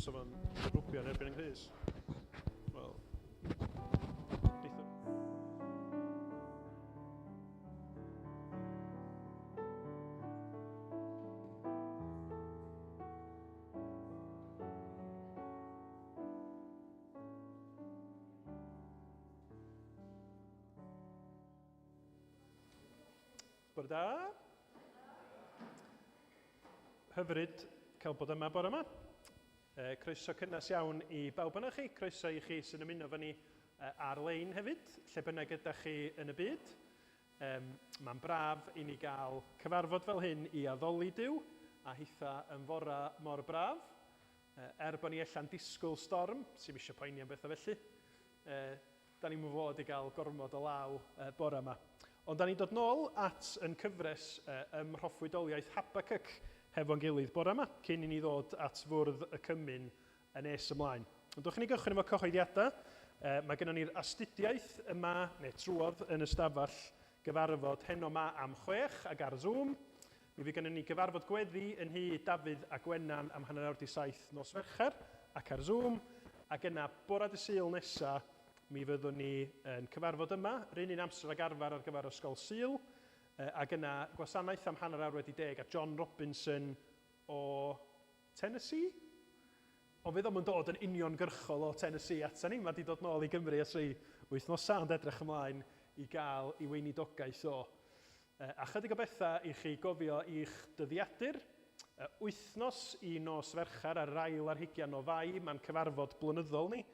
so fo'n rwbio yn erbyn yng nghrys. Wel, neith o. Bore da. Hyfryd cael bod yma bore yma. E, croeso cynnes iawn i bawb yna chi. Croeso i chi sy'n ymuno fy ni ar-lein hefyd, lle bynnag ydych chi yn y byd. Mae'n braf i ni gael cyfarfod fel hyn i addoli Duw, a hitha yn fora mor braf. Er bod ni ella'n disgwyl storm, sy'm eisiau poeni am bethau felly, da ni'm yn fod i gael gormod o law bore yma. Ond da ni'n dod nôl at yn cyfres ym mhroffwydoliaeth Habacuc hefo'n gilydd bore yma, cyn i ni ddod at fwrdd y cymun yn nes ymlaen. Ond dwch i ni gychwyn efo cyhoeddiadau. Mae gennym ni'r astudiaeth yma, neu trwodd, yn y stafell gyfarfod heno 'ma am 6 ac ar Zoom. Mi fydd gennym ni gyfarfod gweddi yn nhŷ Dafydd a Gwenan am 7:30 nos Fercher ac ar Zoom. Ac yna, bore dydd Sul nesa, mi fyddwn ni yn cyfarfod yma, 'run un amser ag arfer ar gyfer Ysgol Sul, ac yna gwasanaeth am 10:20 a John Robinson o Tennessee? Ond fydd o'm yn dod yn uniongyrchol o Tennessee ata ni, mae 'di dod nôl i Gymru ers rhai wythnosau, ond edrych ymlaen i gael ei weinidogaeth o. A chydig o bethau i chi gofio i'ch dyddiadur. Wythnos i nos Fercher ar yr ail ar hugian o Fai, mae'n cyfarfod blynyddol ni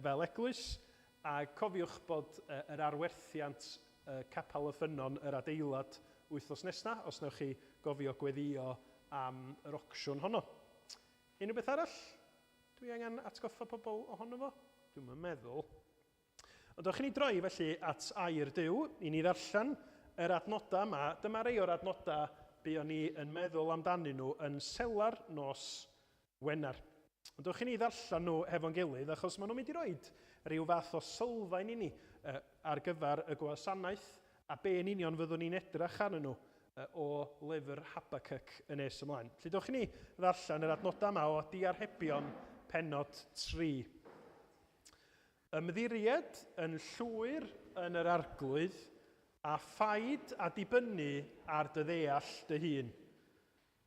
fel eglwys, a cofiwch bod yr arwerthiant Capel y Ffynnon, yr adeilad, wythnos nesaf, os wnewch chi gofio gweddïo am yr ocsiwn honno. Unrhyw beth arall dwi angen atgoffa pobl ohono fo? Dwi'm yn meddwl. Ond dewch i ni droi felly at air Duw, i ni ddarllen yr adnodau yma. Dyma rei o'r adnodau buon ni yn meddwl amdanyn nhw yn selar nos Wener. Ond dewch i ni ddarllen nhw hefo'n gilydd, achos maen nhw'n mynd i roed rhyw fath o sylfaen i ni ar gyfer y gwasanaeth a be yn union fyddwn ni'n edrych arnyn nhw o lyfr Habacuc yn nes ymlaen. Felly dewch i ni ddarllen yr adnodau yma o Diarhebion pennod 3. Ymddiried yn llwyr yn yr Arglwydd, a phaid â dibynnu ar dy ddeall dy hun.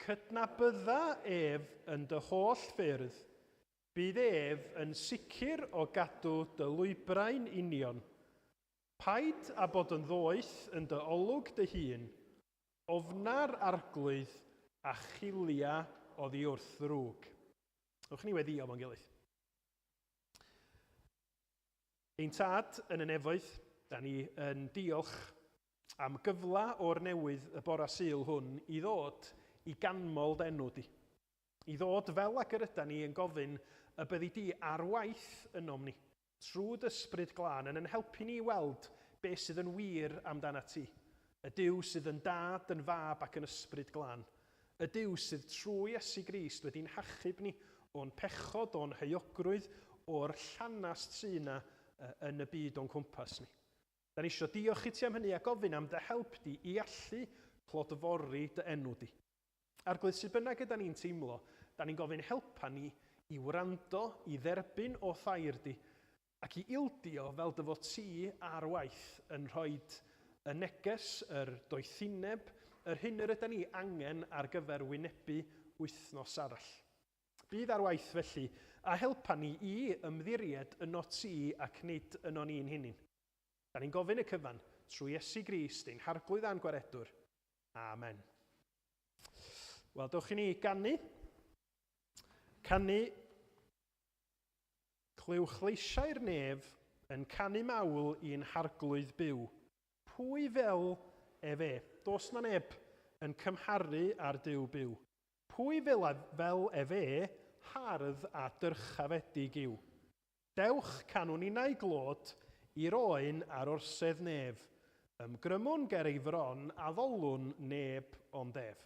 Cydnabydda ef yn dy holl ffyrdd, bydd ef yn sicr o gadw dy lwybrau'n union. Paid â bod yn ddoeth yn dy olwg dy hun, ofna'r Arglwydd a chilia oddi wrth ddrwg. Ewch i ni weddïo efo'n gilydd. Ein Tad yn y nefoedd, da ni yn diolch am gyfle o'r newydd y bora Sul hwn i ddod i ganmol d'enw di. I ddod fel ag yr yda ni yn gofyn y byddi di ar waith ynom ni. Trwy d'Ysbryd Glân yn yn helpu ni i weld be sydd yn wir amdanat ti, y Duw sydd yn Dad, yn Fab ac yn Ysbryd Glân, y Duw sydd trwy Iesu Grist wedi'n hachub ni o'n pechod, o'n heuogrwydd, o'r llanast sy 'na yn y byd o'n cwmpas ni. Da ni isio diolch i ti am hynny a gofyn am dy help di i allu clodfori dy enw di. Arglwydd, sut bynnag ydan ni'n teimlo, da ni'n gofyn helpa ni i wrando, i dderbyn o'th air di, ac i ildio fel dy fod ti ar waith yn rhoid y neges, yr doethineb, yr hyn yr ydan ni angen ar gyfer wynebu wythnos arall. Bydd ar waith felly, a helpa ni i ymddiried ynot ti ac nid ynon ni'n hunin. Da ni'n gofyn y cyfan trwy Iesu Grist ein Harglwydd a'n Gwaredwr. Amen. Wel, dewch i ni ganu. Canu Clywch leisiau'r nef yn canu mawl i'n Harglwydd byw. Pwy fel ef e? Does 'na neb yn cymharu â'r Duw byw. Pwy fel, fel ef e, hardd a dyrchafedig yw. Dewch, canwn innau glod i'r Oen ar orsedd nef, Ymgrymwn ger ei fron, addolwn neb ond ef.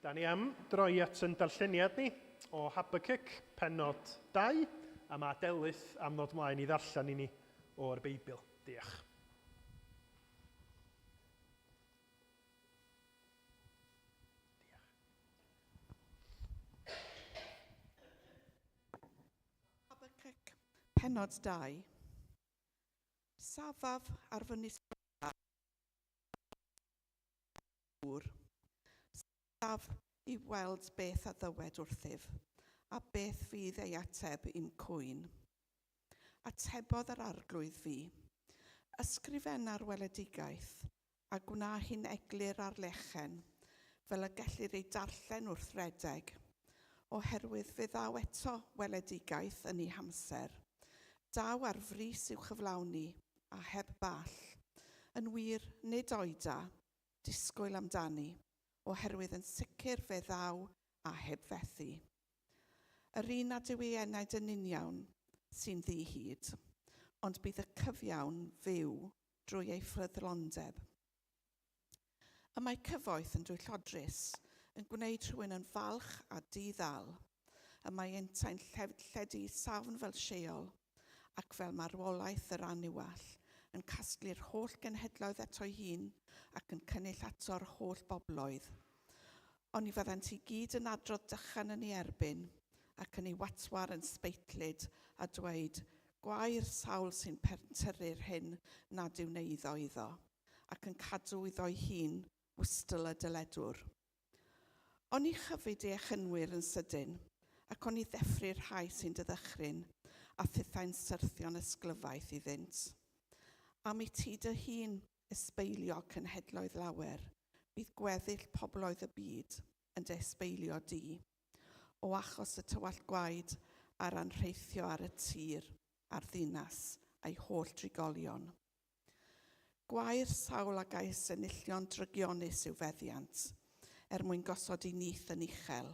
Da ni am droi at yn darlleniad ni o Habakkuk, pennod 2, a mae Delyth am ddod mlaen i ddarllen i ni o'r Beibl. Diolch. Habakkuk, pennod 2. Safaf ar fy gŵr. Saf i weld beth a ddywed wrthyf, a beth fydd ei ateb i'm cwyn. Atebodd yr arglwydd fi, Ysgrifenna'r weledigaeth, a gwna hi'n eglur ar lechen, fel y gellir ei darllen wrth redeg, oherwydd fe ddaw eto weledigaeth yn ei hamser. Daw ar frys i'w chyflawni, a heb ball. Yn wir, nid oeda, disgwyl amdani, oherwydd yn sicr fe ddaw a heb fethu. Yr un nad yw ei enaid yn uniawn sy'n ddi-hid, ond bydd y cyfiawn fyw drwy ei ffyddlondeb. Y mae cyfoeth yn dwyllodrus, yn gwneud rhywun yn falch a di-ddal. Y mae yntau'n lledu safn fel Sheol, ac fel marwolaeth yr anniwall, yn casglu'r holl genhedloedd ato'i hun ac yn cynnull ato'r holl bobloedd. Oni fyddant i gyd yn adrodd dychan yn ei erbyn, ac yn ei watwar yn sbeitlyd a dweud, Gwae'r sawl sy'n pentyrru'r hyn nad yw'n eiddo iddo, ac yn cadw iddo'i hun wystl y dyledwr. Oni chyfyd ei echynwyr yn sydyn, ac oni ddeffry'r rhai sy'n dy ddychryn, a thithau'n syrthio'n ysglyfaeth iddynt. Am i ti dy hun ysbeilio cenhedloedd lawer, bydd gweddill pobloedd y byd yn dy ysbeilio di, o achos y tywallt gwaed a'r anrheithio ar y tir a'r ddinas a'i holl drigolion. Gwae'r sawl a gais enillion drygionus i'w feddiant, er mwyn gosod ei nyth yn uchel,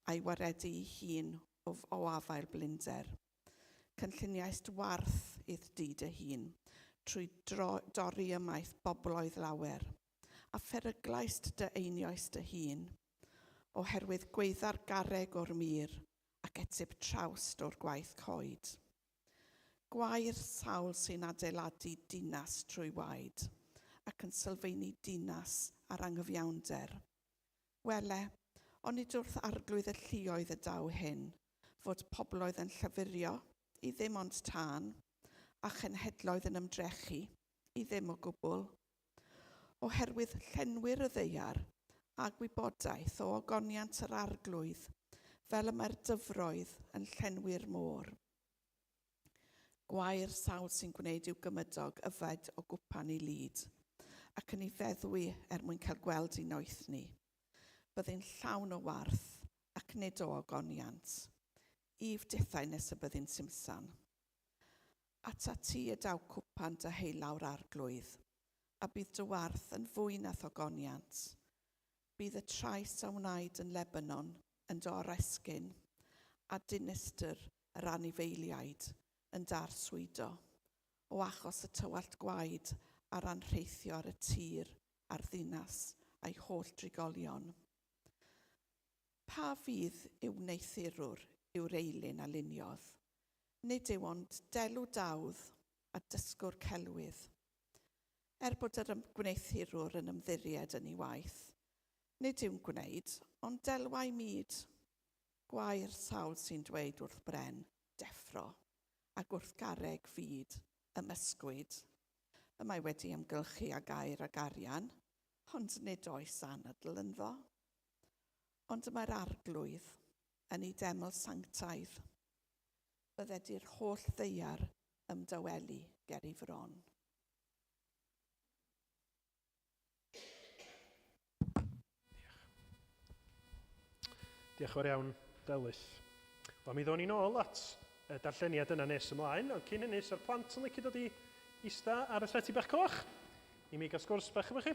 a'i waredu ei hun o, o afael blinder. Cynlluniaist warth i'th di dy hun, trwy dro, dorri ymaith bobloedd lawer, a pheryglaist dy einioes dy hun, oherwydd gweidda'r garreg o'r mur ac etyb trawst o'r gwaith coed. Gwae'r sawl sy'n adeiladu dinas trwy waed, ac yn sylfaenu dinas ar anghyfiawnder. Wele, onid wrth arglwydd y lluoedd y daw hyn, fod pobloedd yn llafurio i ddim ond tân, a chenhedloedd yn ymdrechu i ddim o gwbl? Oherwydd llenwir y ddaear â gwybodaeth o ogoniant yr arglwydd, fel y mae'r dyfroedd yn llenwi'r môr. Gwae'r sawl sy'n gwneud i'w gymydog yfed o gwpan ei lid, ac yn ei feddwi er mwyn cael gweld ei noethni. Byddi'n llawn o warth, ac nid o ogoniant. If dithau nes y byddi'n simsan. Atat ti y daw cwpan dy heulaw'r arglwydd, a bydd dy warth yn fwy na thogoniant. Bydd y trais a wnaed yn Lebanon yn dy oresgyn, a dinistr yr anifeiliaid yn darswydo, o achos y tywallt gwaed a'r anrheithio ar y tir a'r ddinas a'i holl drigolion. Pa fudd yw wneuthurwr yw'r eilun a luniodd? Nid yw ond delw dawdd a dysgwr celwydd. Er bod yr gwneuthurwr yn ymddiried yn ei waith, nid yw'n gwneud ond delwau mud. Gwae'r sawl sy'n dweud wrth bren, deffro, ac wrth garreg fyd, ymysgwyd. Y mae wedi ymgylchu ag aur ag arian, ond nid oes anadl ynddo. Ond y mae'r arglwydd yn ei deml sanctaidd. Bydded i'r holl ddaear ymdawelu ger ei fron. Diolch. Diolch yn fawr iawn, Delyth. Wel, mi ddown ni'n ôl at y darlleniad yna nes ymlaen, ond cyn hynny, sa'r plant yn licio dod i ista ar y seti bach coch i mi gael sgwrs bach efo chi?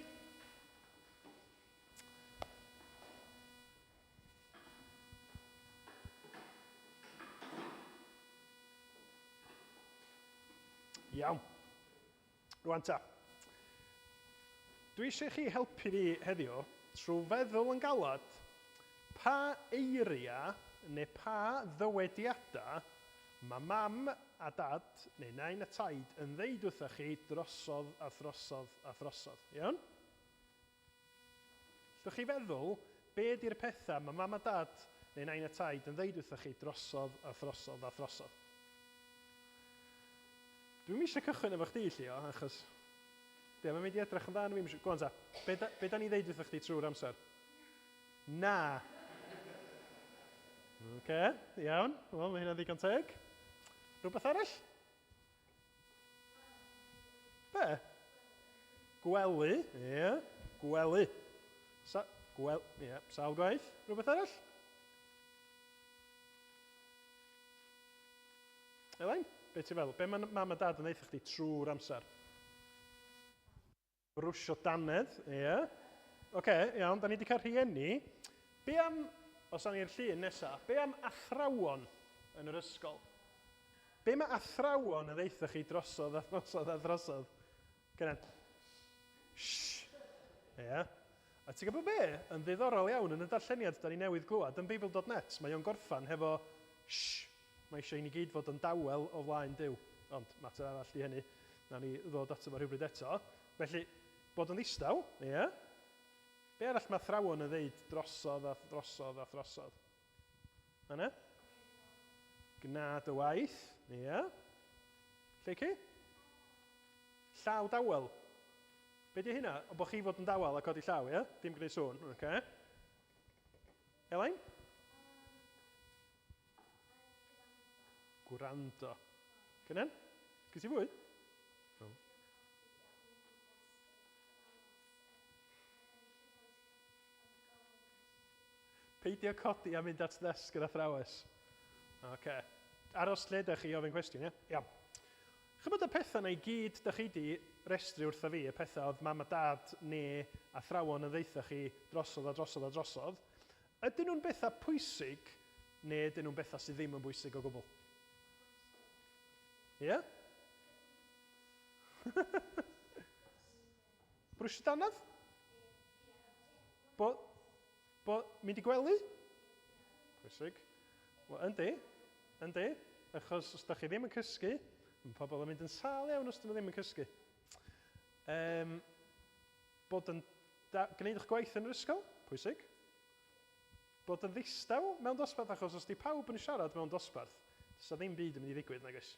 Iawn. Rwan ta. Dwi eisiau chi helpu fi heddiw trwy feddwl yn galad Pa eiriau neu pa ddywediadau mae mam a dad neu nain a taid yn ddeud wrtha chi drosodd a throsodd a throsodd? Iawn? Llwch chi feddwl be di'r pethau mae mam a dad neu nain a taid yn ddeud wrtha chi drosodd a throsodd a throsodd? Dwi'm eisiau cychwyn efo chdi, Llio, achos Be, mae'n mynd i edrych yn dda arno fi? Go on ta. Be da, be da ni ddeud wrtho chdi trwy'r amser? Na. Oce, okay, iawn. Wel, mae hynna'n ddigon teg. Rhywbeth arall? Be? Gwely, ie. Yeah. Gwely. Sa, gwel, ie, yeah, sawl gwaith. Rhywbeth arall? Elain, be ti'n feddwl? Be mae mam a dad yn ddeutha chdi trwy'r amser? Brwsio dannedd, ie. Yeah. Oce, okay, iawn, da ni wedi cael rhieni. Be am, os awn i'r llun nesaf, be am athrawon yn yr ysgol? Be mae athrawon yn ddeutha chi drosodd a throsodd a throsodd? Cynan. Shh. Ie. Yeah. A ti'n gwybod be? Yn ddiddorol iawn, yn y darlleniad da ni newydd glywed yn Beibl.net, mae o'n gorffan hefo shh. Mae eisiau i ni gyd fod yn dawel o flaen Duw. Ond, mater arall di hynny. Na ni ddod ato fo rhywbryd eto. Felly, bod yn ddistaw, ie. Yeah. Be arall mae athrawon yn ddeud drosodd a throsodd a throsodd? Yna? Gna dy waith, ie. Yeah. Lle ci? Llaw dawel. Be di hynna? O bod chi fod yn dawel a codi llaw, ie? Dim gwneud sŵn, oce. Okay. Elain? Gwrando. Cynan? Gys ti fwy? No. Peidio codi a mynd at ddesg yr athrawes. Oce. Okay. Aros lle da chi ofyn cwestiwn, ie? Iawn. Chybod y pethau na i gyd da chi di restru wrtha fi, y pethau oedd mam a dad neu athrawon yn ddeutha chi drosodd a drosodd a drosodd, Ydyn nhw'n bethau pwysig neu ydyn nhw'n bethau sydd ddim yn bwysig o gwbl? Ie? Yeah? Brwsio danedd? Bo, bo, mynd i gwely? Pwysig. Wel, yndi, yndi. Achos os da chi ddim yn cysgu, mae pobl yn mynd yn sâl iawn os dyn nhw ddim yn cysgu. Um, bod yn Da, gwneud eich gwaith yn yr ysgol, pwysig. Bod yn ddistaw mewn dosbarth, achos os di pawb yn siarad mewn dosbarth, does 'na ddim byd yn mynd i ddigwydd, nag oes?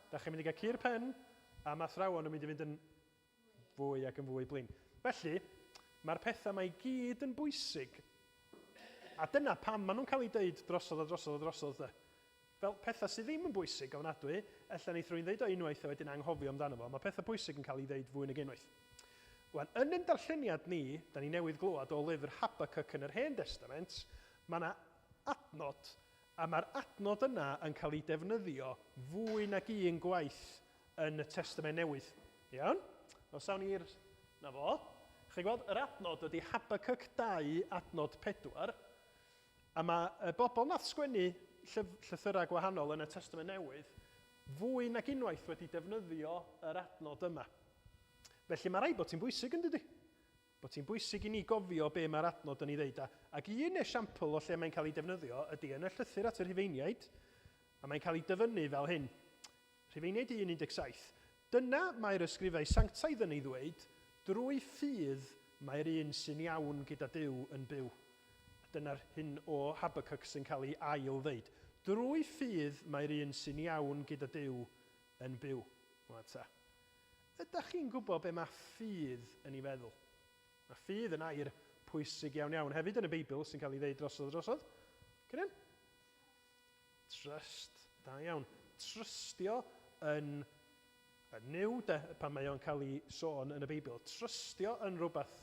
Da chi'n mynd i gael cur pen, a mae athrawon yn mynd i fynd yn fwy ac yn fwy blin. Felly, mae'r pethau yma i gyd yn bwysig. A dyna pam maen nhw'n cael eu deud drosodd a drosodd a drosodd, de. Fel pethau sydd ddim yn bwysig ofnadwy, ella neith rhywun ddeud o unwaith a wedyn anghofio amdano fo. Mae pethau pwysig yn cael ei ddeud fwy nag unwaith. Wan, yn ein darlleniad ni, da ni newydd glywed o lyfr Habacuc yn yr Hen Destament, mae yna adnod, a mae'r adnod yna yn cael ei defnyddio fwy nag un gwaith yn y Testament Newydd. Iawn? Os awn ni'r... Na fo. Chi'n gweld, yr adnod ydy Habacuc 2, adnod 4. A mae y bobl nath sgwennu llyf llythyrau gwahanol yn y Testament Newydd fwy nag unwaith wedi defnyddio yr adnod yma. Felly mae rhaid bod ti'n bwysig yn dydy? Bod ti'n bwysig i ni gofio be mae'r adnod yn ei ddeud. A, ac un esiampl o lle mae'n cael ei defnyddio ydy yn y llythyr at y Rhufeiniaid, a mae'n cael ei dyfynnu fel hyn. Rhufeiniaid 1.17. Dyna mae'r ysgrifau sanctaidd yn ei ddweud, drwy ffydd mae'r un sy'n iawn gyda Duw yn byw. A dyna'r hyn o Habacuc sy'n cael ei ail ddeud. Drwy ffydd mae'r un sy'n iawn gyda Duw yn byw. Wan ta. Ydach chi'n gwybod be mae ffydd yn ei feddwl? Mae ffydd yn air pwysig iawn iawn hefyd yn y Beibl sy'n cael ei ddeud drosodd a drosodd. Cynnydd? Trust, da iawn. Trystio yn y Nuw, de, pan mae o'n cael ei sôn yn y Beibl. Trystio yn rhywbeth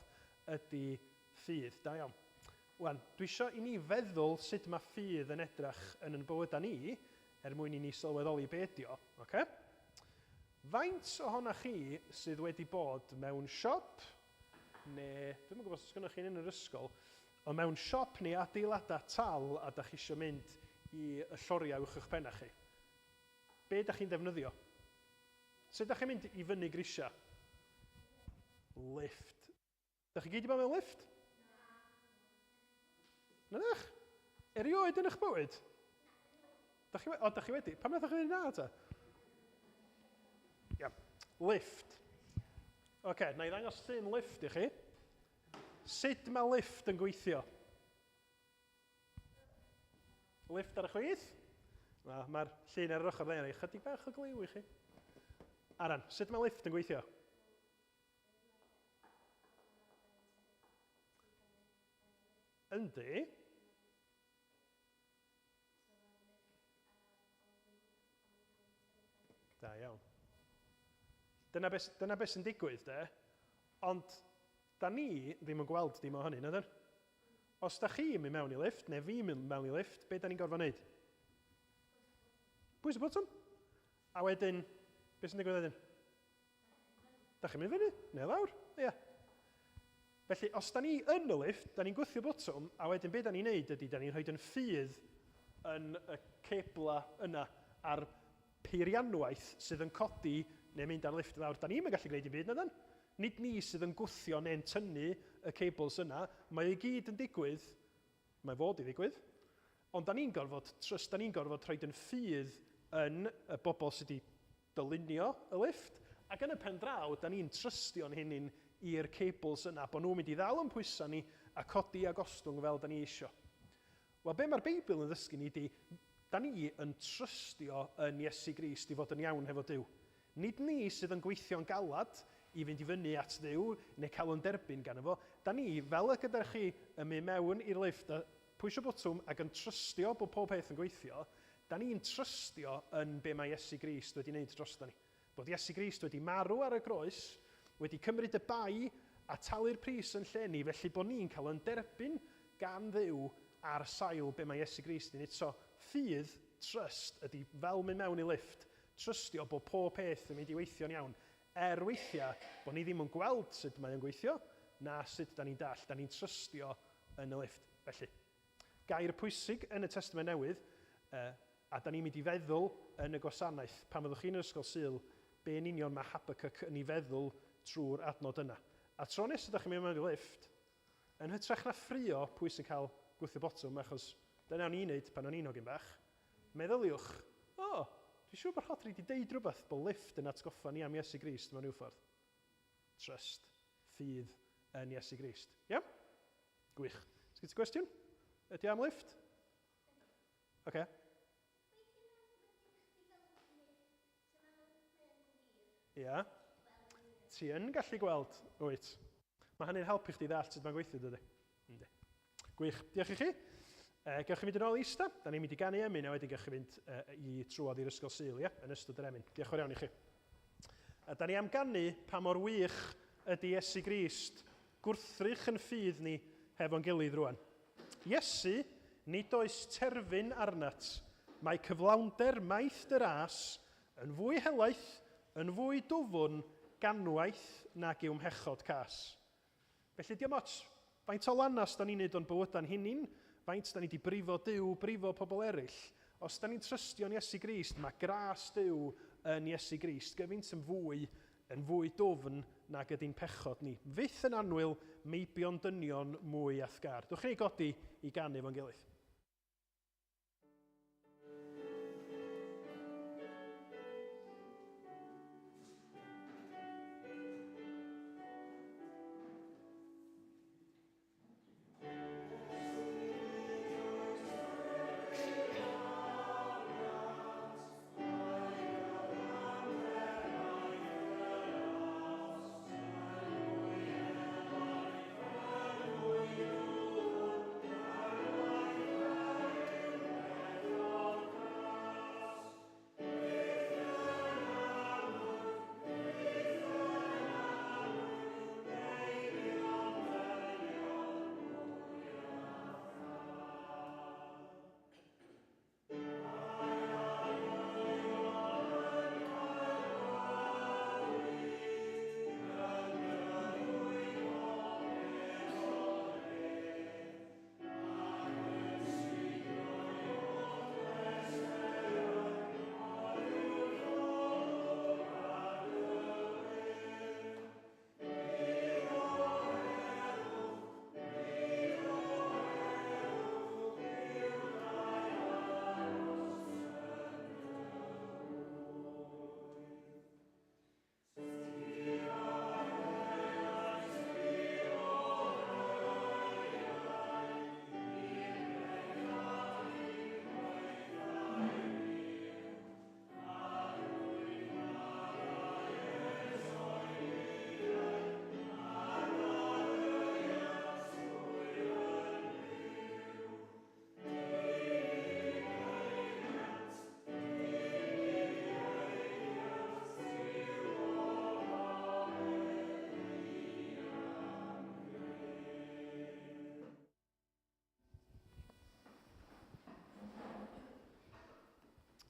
ydy ffydd, da iawn. Wan, dwi eisiau i ni feddwl sut mae ffydd yn edrych yn yn bywydau ni, er mwyn i ni sylweddoli be ydi o, oce? Faint ohonoch chi sydd wedi bod mewn siop, neu, dwi'm yn gwybod os oes gennych chi'n un yn yr ysgol, ond mewn siop neu adeiladau tal a da chi eisiau mynd i y lloriau uwch eich pennau chi. Be da chi'n ddefnyddio? Sut da chi'n mynd i fyny grisiau? Lift. Da chi gyd i bod mewn lift? Na. Na. Erioed yn eich bywyd? Da chi, o, da chi wedi? Pam nath chi ddweud na ta? Ia. Lift. Oce, okay, na i ddangos llun lift i chi. Sut mae lift yn gweithio? Lift ar y chwith. Mae'r llun ar yr ochr dde yn rhoi chydig bach o gliw i chi. Aran, sut mae lift yn gweithio? Yndi. Da iawn. Dyna beth, dyna beth sy'n digwydd, de. Ond, da ni ddim yn gweld dim o hynny, na dyn? Os da chi'n mynd mewn i lift, neu fi'n mynd mewn i lift, be da ni'n gorfod wneud? Pwys y botwm. A wedyn, beth sy'n digwydd wedyn? Da chi'n mynd fyny, neu lawr, ia. Felly, os da ni yn y lift, da ni'n gwthio botwm, a wedyn be da ni'n neud ydy, da ni'n rhoi yn ffydd yn y cebla yna a'r peirianwaith sydd yn codi neu mynd ar lift i lawr. Da ni'm yn gallu gwneud dim byd, na dan? Nid ni sydd yn gwthio neu'n tynnu y cables yna, mae o i gyd yn digwydd, mae fod i ddigwydd, ond da ni'n gorfod trust, da ni'n gorfod rhoi yn ffydd yn y bobl sydd wedi dylunio y lifft, ac yn y pen draw, da ni'n trystio'n hunin i'r cables yna, bod nhw'n mynd i ddal yn pwysau ni a codi a gostwng fel da ni isio. Wel, be mae'r Beibl yn ddysgu ni ydy, da ni yn trystio yn Iesu Grist i fod yn iawn hefo Duw. Nid ni sydd yn gweithio'n galad i fynd i fyny at Dduw neu cael yn derbyn ganddo fo. Da ni, fel y gyda chi, yn mynd mewn i'r lifft a pwysio botwm ac yn trystio bod pob peth yn gweithio, da ni'n trystio yn be mae Iesu Grist wedi wneud drosto ni. Bod Iesu Grist wedi marw ar y groes, wedi cymryd y bai a talu'r pris yn lle ni, felly bod ni'n cael yn derbyn gan Dduw ar sail be mae Iesu Grist yn wneud. So, ffydd, trust, ydy fel mynd mewn i lifft, trystio bod pob peth yn mynd i weithio'n iawn, er weithiau bod ni ddim yn gweld sut mae o'n gweithio, na sut da ni'n dallt, da ni'n trystio yn y lifft. Felly, gair pwysig yn y Testament Newydd, a da ni'n mynd i feddwl yn y gwasanaeth, pan fyddwch chi'n yr Ysgol Sul, be yn union mae Habakkuk yn ei feddwl trwy'r adnod yna. A tro nesaf ydych chi'n mynd mewn i lifft, yn hytrach na ffrio pwy sy'n cael gwthio botwm, achos dyna o'n i'n neud pan o'n i'n hogyn bach, meddyliwch, o, oh, dwi'n siŵr bod Rhodri wedi deud rhywbeth bod lifft yn atgoffa ni am Iesu Grist mewn rhyw ffordd. Trust, ffydd yn Iesu Grist. Iawn? Yeah? Gwych. Sgyn ti gwestiwn? Ydy am lifft? Oce. Okay. Ia. Ti yn gallu gweld, wyt. Mae hynny'n helpu chdi ddallt sut mae'n gweithio, dydy? Yndi. Gwych. Diolch i chi. E, gewch chi fynd yn ôl i ista. Da ni'n mynd i ganu emyn a wedyn gewch chi fynd e, i trwodd i'r ysgol Sul, ia, yn ystod yr emyn. Diolch yn fawr iawn i chi. A da ni am ganu pa mor wych ydy Iesu Grist, gwrthrych yn ffydd ni hefo'n gilydd rwan. Iesu, nid oes terfyn arnat. Mae cyflawnder maith dy ras yn fwy helaeth, yn fwy dwfwn, ganwaith nag yw mhechod cas. Felly diom ots faint o lanast da ni'n neud o'n bywydau'n hunin, faint da ni di brifo Duw, brifo pobl eraill. Os da ni'n trystio'n Iesu Grist, mae gras Duw yn Iesu Grist gyfaint yn fwy, yn fwy dwfn nag ydy'n pechod ni. Fyth yn annwyl, meibion dynion mwy a'th gar. Dwch chi godi i ganu fo'n gilydd.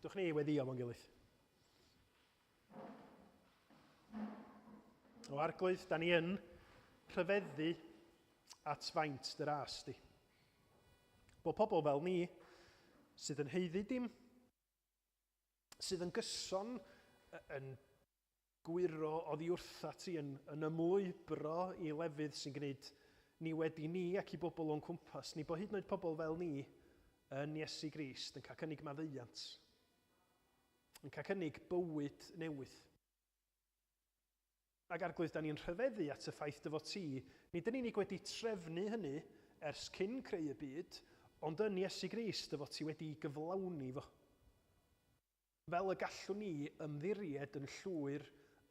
Dwch ni weddio fo'n gilydd. O Arglwydd, da ni yn rhyfeddu at faint dy ras di. Bod pobl fel ni sydd yn haeddu dim, sydd yn gyson yn gwyro oddi wrtha ti, yn, yn ymlwybro i lefydd sy'n gwneud niwed i ni ac i bobl o'n cwmpas ni, bod hyd yn oed pobl fel ni yn Iesu Grist yn cael cynnig maddeuant, yn cael cynnig bywyd newydd. Ac Arglwydd, da ni'n rhyfeddu at y ffaith dy fod ti, nid yn unig wedi trefnu hynny ers cyn creu y byd, ond yn Iesu Grist dy fod ti wedi gyflawni fo. Fel y gallwn ni ymddiried yn llwyr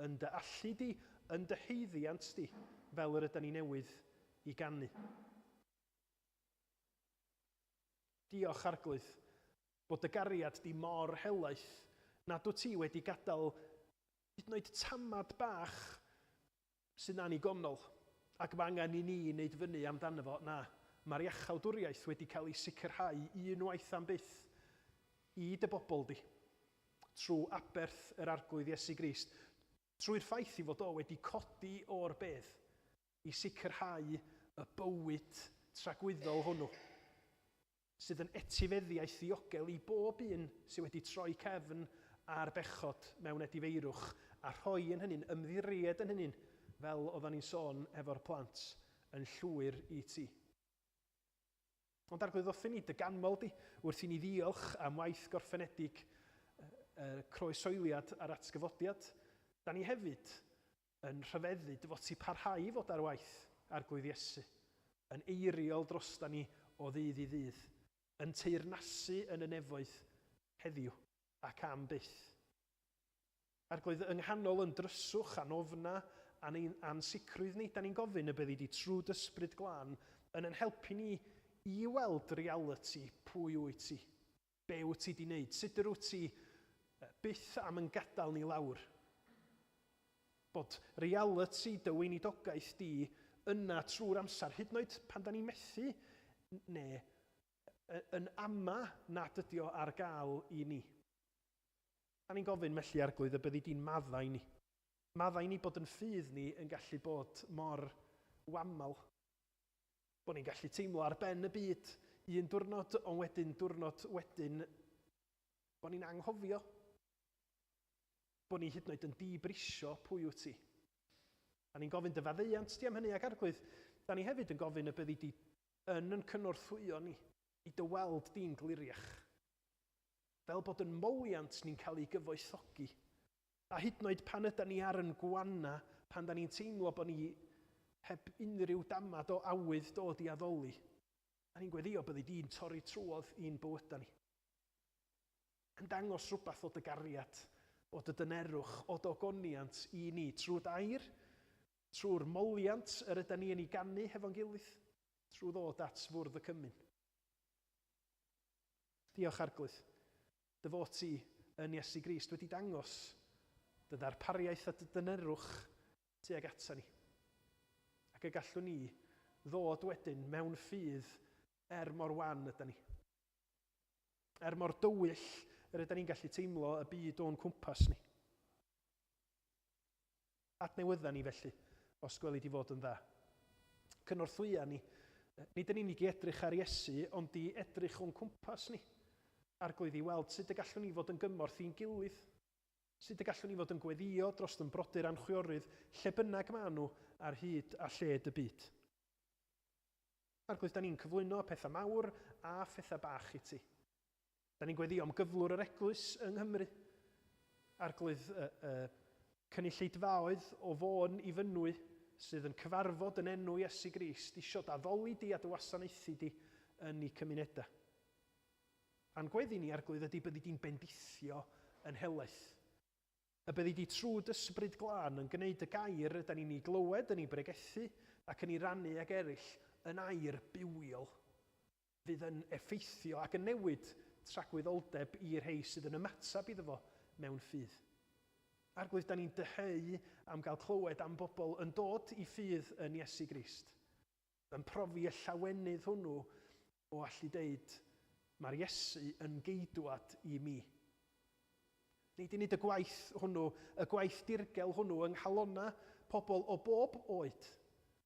yn dy allu di, yn dy haeddiant di, fel yr ydan ni newydd i ganu. Diolch, Arglwydd, bod dy gariad di mor helaeth nad wyt ti wedi gadael hyd yn oed tamad bach sy'n annigonol ac mae angen i ni wneud fyny amdano fo. Na, mae'r iachawdwriaeth wedi cael ei sicrhau unwaith am byth i dy bobl di, trwy aberth yr Arglwydd Iesu Grist, trwy'r ffaith i fod o wedi codi o'r bedd i sicrhau y bywyd tragwyddol hwnnw, sydd yn etifeddiaeth ddiogel i bob un sydd wedi troi cefn ar bechod mewn edifeirwch a rhoi yn hynny'n, ymddiried yn hynny'n, fel oeddan ni'n sôn efo'r plant, yn llwyr i ti. Ond Arglwydd, wrth i ni dy ganmol di, wrth i ni ddiolch am waith gorffenedig y croesoeliad a'r atgyfodiad, da ni hefyd yn rhyfeddu dy fod ti parhau i fod ar waith, Arglwydd Iesu, yn eiriol drosta ni o ddydd i ddydd, yn teyrnasu yn y nefoedd heddiw ac am byth. Arglwydd, yng nghanol yn dryswch a'n ofna a'n ein ansicrwydd ni, da ni'n gofyn y byddi di trwy d'Ysbryd Glân yn yn helpu ni i weld realiti pwy wyt ti, be wyt ti di wneud, sut yr wyt ti byth am yn gadael ni lawr. Bod realiti dy weinidogaeth di yna trwy'r amser, hyd yn oed pan da ni'n methu neu yn ama nad ydi o ar gael i ni. Da ni'n gofyn felly, Arglwydd, y byddi di'n maddau ni. Maddau ni bod yn ffydd ni yn gallu bod mor wamal. Bod ni'n gallu teimlo ar ben y byd un diwrnod, ond wedyn diwrnod wedyn bod ni'n anghofio. Bod ni hyd yn oed yn dibrisio pwy wyt ti. Da ni'n gofyn dy faddeuant di am hynny ac Arglwydd, da ni hefyd yn gofyn y byddi di yn yn cynorthwyo ni i dy weld di'n gliriach. Fel bod yn moliant ni'n cael ei gyfoethogi. A hyd yn oed pan ydan ni ar yn gwana, pan da ni'n teimlo bod ni heb unrhyw damad o awydd dod i addoli, da ni'n gweddio byddi di'n torri trwodd i'n bywyda ni. Yn dangos rhywbeth o dy gariad, o dy dynerwch, o dy ogoniant i ni, trwy dair, trwy'r moliant yr ydan ni yn ei ganu hefo'n gilydd, trwy ddod at fwrdd y cymun. Diolch, Arglwydd, dy fod ti yn Iesu Grist wedi dangos dy ddarpariaeth a dy dynerwch tuag ata ni. Ac y gallwn ni ddod wedyn mewn ffydd er mor wan yda ni. Er mor dywyll yr yda ni'n gallu teimlo y byd o'n cwmpas ni. Adnewydda ni felly, os gweli di fod yn dda. Cynorthwya ni, nid yn unig i edrych ar Iesu, ond i edrych o'n cwmpas ni. Arglwydd, i weld sut y gallwn ni fod yn gymorth i'n gilydd. Sut y gallwn ni fod yn gweddio dros yn brodyr a'n chwiorydd, lle bynnag maen nhw ar hyd a lled y byd. Arglwydd, da ni'n cyflwyno pethau mawr a phethau bach i ti. Da ni'n gweddio am gyflwr yr eglwys yng Nghymru. Arglwydd, y, y cynulleidfaoedd o Fôn i Fynwy sydd yn cyfarfod yn enw Iesu Grist, isio d'addoli di a dy wasanaethu di yn eu cymunedau. A'n gweddi ni, Arglwydd, ydy byddi di'n bendithio yn helaeth. Y byddi di trwy d'Ysbryd Glân yn gwneud y gair yda ni'n ei glywed, yn ei bregethu ac yn ei rannu ag eraill yn air bywiol, fydd yn effeithio ac yn newid tragwyddoldeb i'r rhei sydd yn ymateb iddo fo mewn ffydd. Arglwydd, da ni'n dyheu am gael clywed am bobl yn dod i ffydd yn Iesu Grist, yn profi y llawenydd hwnnw o allu deud, mae'r Iesu yn geidwad i mi. Nei di wneud y gwaith hwnnw, y gwaith dirgel hwnnw yng nghalonnau pobl o bob oed,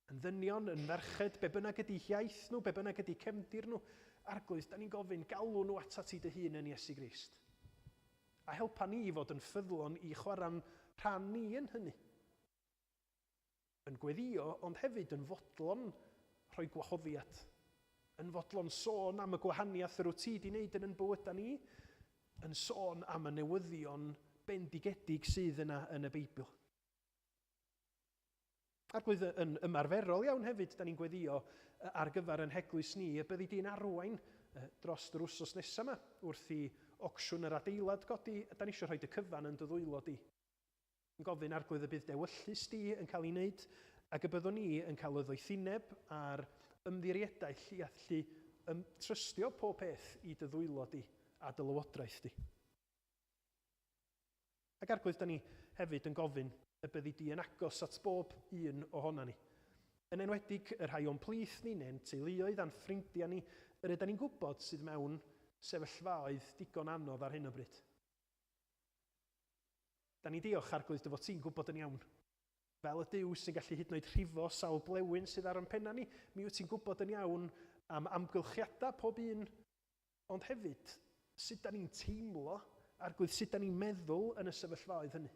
yn ddynion, yn ferched, be bynnag ydy hiaith nhw, be bynnag ydy cefndir nhw. Arglwydd, da ni'n gofyn, galw nhw atat ti dy hun yn Iesu Grist. A helpa ni i fod yn ffyddlon i chwarae'n rhan ni yn hynny. Yn gweddïo, ond hefyd yn fodlon rhoi gwahoddiad. Yn fodlon sôn am y gwahaniaeth yr wyt ti 'di wneud yn yn bywydau ni, yn sôn am y newyddion bendigedig sydd yna yn y Beibl. Arglwydd, yn ymarferol iawn hefyd, da ni'n gweddio ar gyfer yn heglwys ni, y byddi di'n arwain dros yr wsos nesaf yma, wrth i ocsiwn yr adeilad godi, da ni eisiau rhoi y cyfan yn dy ddwylo di. Yn gofyn, Arglwydd, y bydd d'ewyllys di yn cael ei wneud, ac y byddwn ni yn cael y ddoethineb a'r ymddiriedaeth i allu ym, trystio pob peth i dy ddwylo di a dy lywodraeth di. Ac Arglwydd, da ni hefyd yn gofyn y byddi di yn agos at bob un ohona ni. Yn enwedig y rhai o'n plith ni, neu'n teuluoedd a'n ffrindiau ni, yr yda ni'n gwybod sydd mewn sefyllfaoedd digon anodd ar hyn o bryd. Da ni'n diolch, Arglwydd, dy fod ti'n gwybod yn iawn. Fel y Duw sy'n gallu hyd yn oed rhifo sawl blewyn sydd ar yn penna ni, mi wyt ti'n gwybod yn iawn am amgylchiadau pob un, ond hefyd sut da ni'n teimlo, Arglwydd, sut da ni'n meddwl yn y sefyllfaoedd hynny.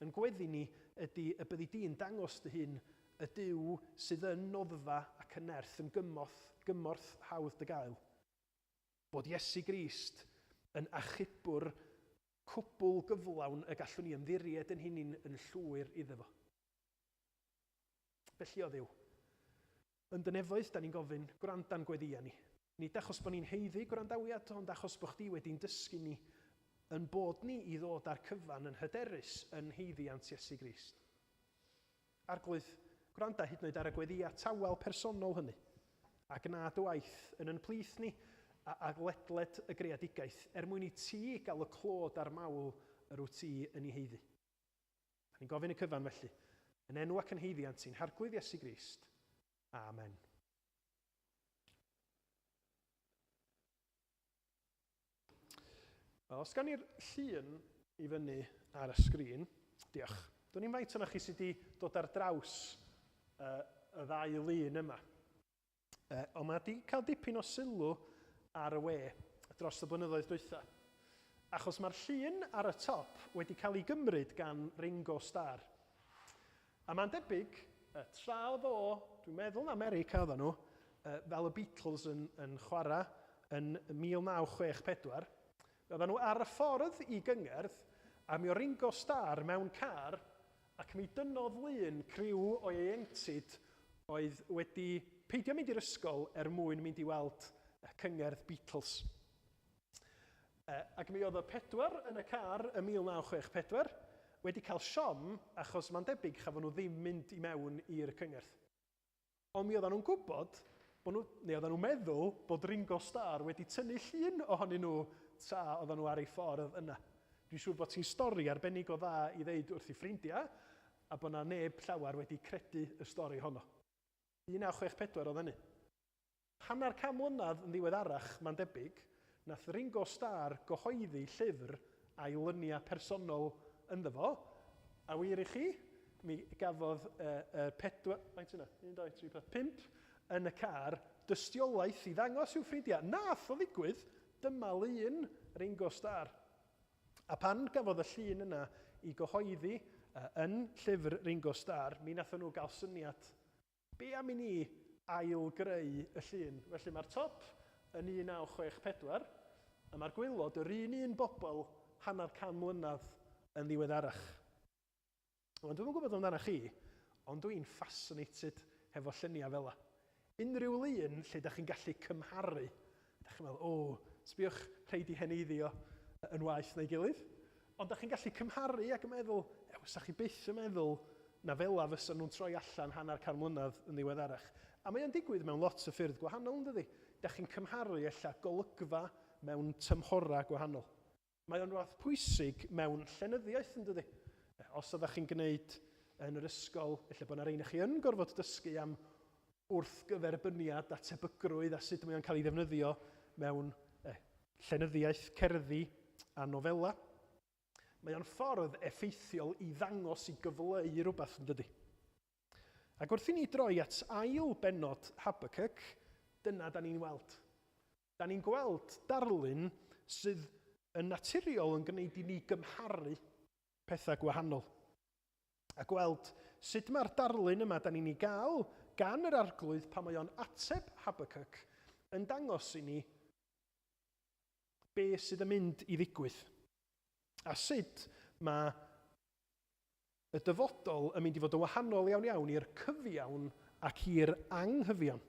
Yn gweddi ni ydy y byddi di'n dangos dy hun y Duw sydd yn noddfa ac yn nerth, yn gymorth, gymorth hawdd dy gael. Bod Iesu Grist yn achubwr cwbl gyflawn y gallwn ni ymddiried yn hunin yn llwyr iddo fo. Felly, o Dduw, yn dy nefoedd, da ni'n gofyn, gwranda'n gweddïa ni. Nid achos bod ni'n haeddu gwrandawiad, ond achos bod chdi wedi'n dysgu ni yn bod ni i ddod â'r cyfan yn hyderus yn haeddiant Iesu Grist. Arglwydd, gwranda hyd yn oed ar y gweddïau tawel personol hynny, a gwna dy waith yn yn plith ni a, a ledled y greadigaeth, er mwyn i ti gael y clod a'r mawl yr wyt ti yn ei haeddu. Da ni'n gofyn y cyfan felly, yn enw ac yn haeddiant i'n Harglwydd Iesu Grist. Amen. Wel, os gan i'r llun i fyny ar y sgrin, diolch. Dwn i'n faint o'na chi sydd wedi dod ar draws uh, y ddau lun yma. Uh, ond mae wedi cael dipyn o sylw ar y we dros y blynyddoedd dwytha. Achos mae'r llun ar y top wedi cael ei gymryd gan Ringo Starr. A mae'n debyg, tra oedd o, dwi'n meddwl na America oedden nhw, fel y Beatles yn, yn chwarae yn 1964, oedden nhw ar y ffordd i gyngerdd, a mi o Ringo Starr mewn car, ac mi dynnodd lun criw o ieuenctid oedd wedi peidio mynd i'r ysgol er mwyn mynd i weld cyngerdd Beatles. Ac mi oedd y pedwar yn y car ym 1964 wedi cael siom achos mae'n debyg chafon nhw ddim mynd i mewn i'r cyngerdd. Ond mi oedden nhw'n gwybod bod nhw, neu oedden nhw'n meddwl bod Ringo Starr wedi tynnu llun ohonyn nhw tra oedden nhw ar eu ffordd yna. Dwi'n siŵr bod ti'n stori arbennig o dda i ddeud wrth i ffrindiau a bod 'na neb llawer wedi credu y stori honno. 1964 oedd hynny. Hanner can mlynedd yn ddiweddarach, mae'n debyg, nath Ringo Starr gyhoeddi llyfr a'i lyniau personol ynddo fo, a wir i chi, mi gafodd y, y pedwar, faint yna? Un, dau, tri, pedwar, pump yn y car dystiolaeth i ddangos i'w ffrindiau. Nath o ddigwydd, dyma lun Ringo Starr. A pan gafodd y llun yna i gyhoeddi yn llyfr Ringo Starr, mi nathon nhw gael syniad. Be am i ni ail-greu y llun? Felly mae'r top yn 1964, a mae'r gwaelod yr un un bobl hanner can mlynedd yn ddiweddarach. Wan, dwi'm yn gwybod amdana chi, ond dwi'n fascinated hefo lluniau fel 'a. Unrhyw lun lle da chi'n gallu cymharu, da chi'n meddwl, o, sbiwch, rhai di heneiddio yn waeth na'i gilydd. Ond da chi'n gallu cymharu ac yn meddwl, ew, sa chi byth yn meddwl na fela fysa nhw'n troi allan hanner can mlynedd yn ddiweddarach. A mae o'n digwydd mewn lot o ffyrdd gwahanol, yn dydi? Da chi'n cymharu ella golygfa mewn tymhorau gwahanol. Mae o'n rhywbeth pwysig mewn llenyddiaeth, yn dydi? Os ydych chi'n gwneud yn yr ysgol, ella bod yna rhein chi yn gorfod dysgu am wrthgyferbyniad a tebygrwydd a sut mae o'n cael ei ddefnyddio mewn eh, llenyddiaeth, cerddi a nofela. Mae o'n ffordd effeithiol i ddangos, i gyfleu rhywbeth, yn dydy? Ac wrth i ni droi at ail bennod Habacuc, dyna da ni'n weld. Da ni'n gweld darlun sydd yn naturiol yn gwneud i ni gymharu pethau gwahanol. A gweld sut mae'r darlun yma da ni'n ei gael gan yr Arglwydd pan mae o'n ateb Habacuc yn dangos i ni be sydd yn mynd i ddigwydd. A sut mae y dyfodol yn mynd i fod yn wahanol iawn iawn i'r cyfiawn ac i'r anghyfiawn.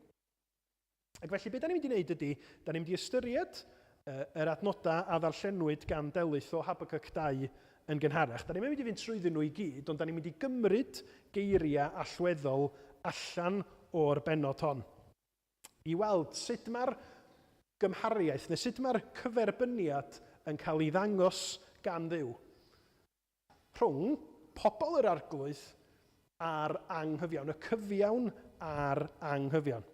Ac felly be da ni'n mynd i wneud ydy, da ni'n mynd i ystyried yr adnodau a ddarllenwyd gan Delyth o Habacuc 2 yn gynharach. Da ni'n mynd i fynd trwyddyn nhw i gyd, ond da ni'n mynd i gymryd geiriau allweddol allan o'r bennod hon i weld sut mae'r gymhariaeth neu sut mae'r cyferbyniad yn cael ei ddangos gan Dduw rhwng pobl yr Arglwydd a'r anghyfiawn, y cyfiawn a'r anghyfiawn.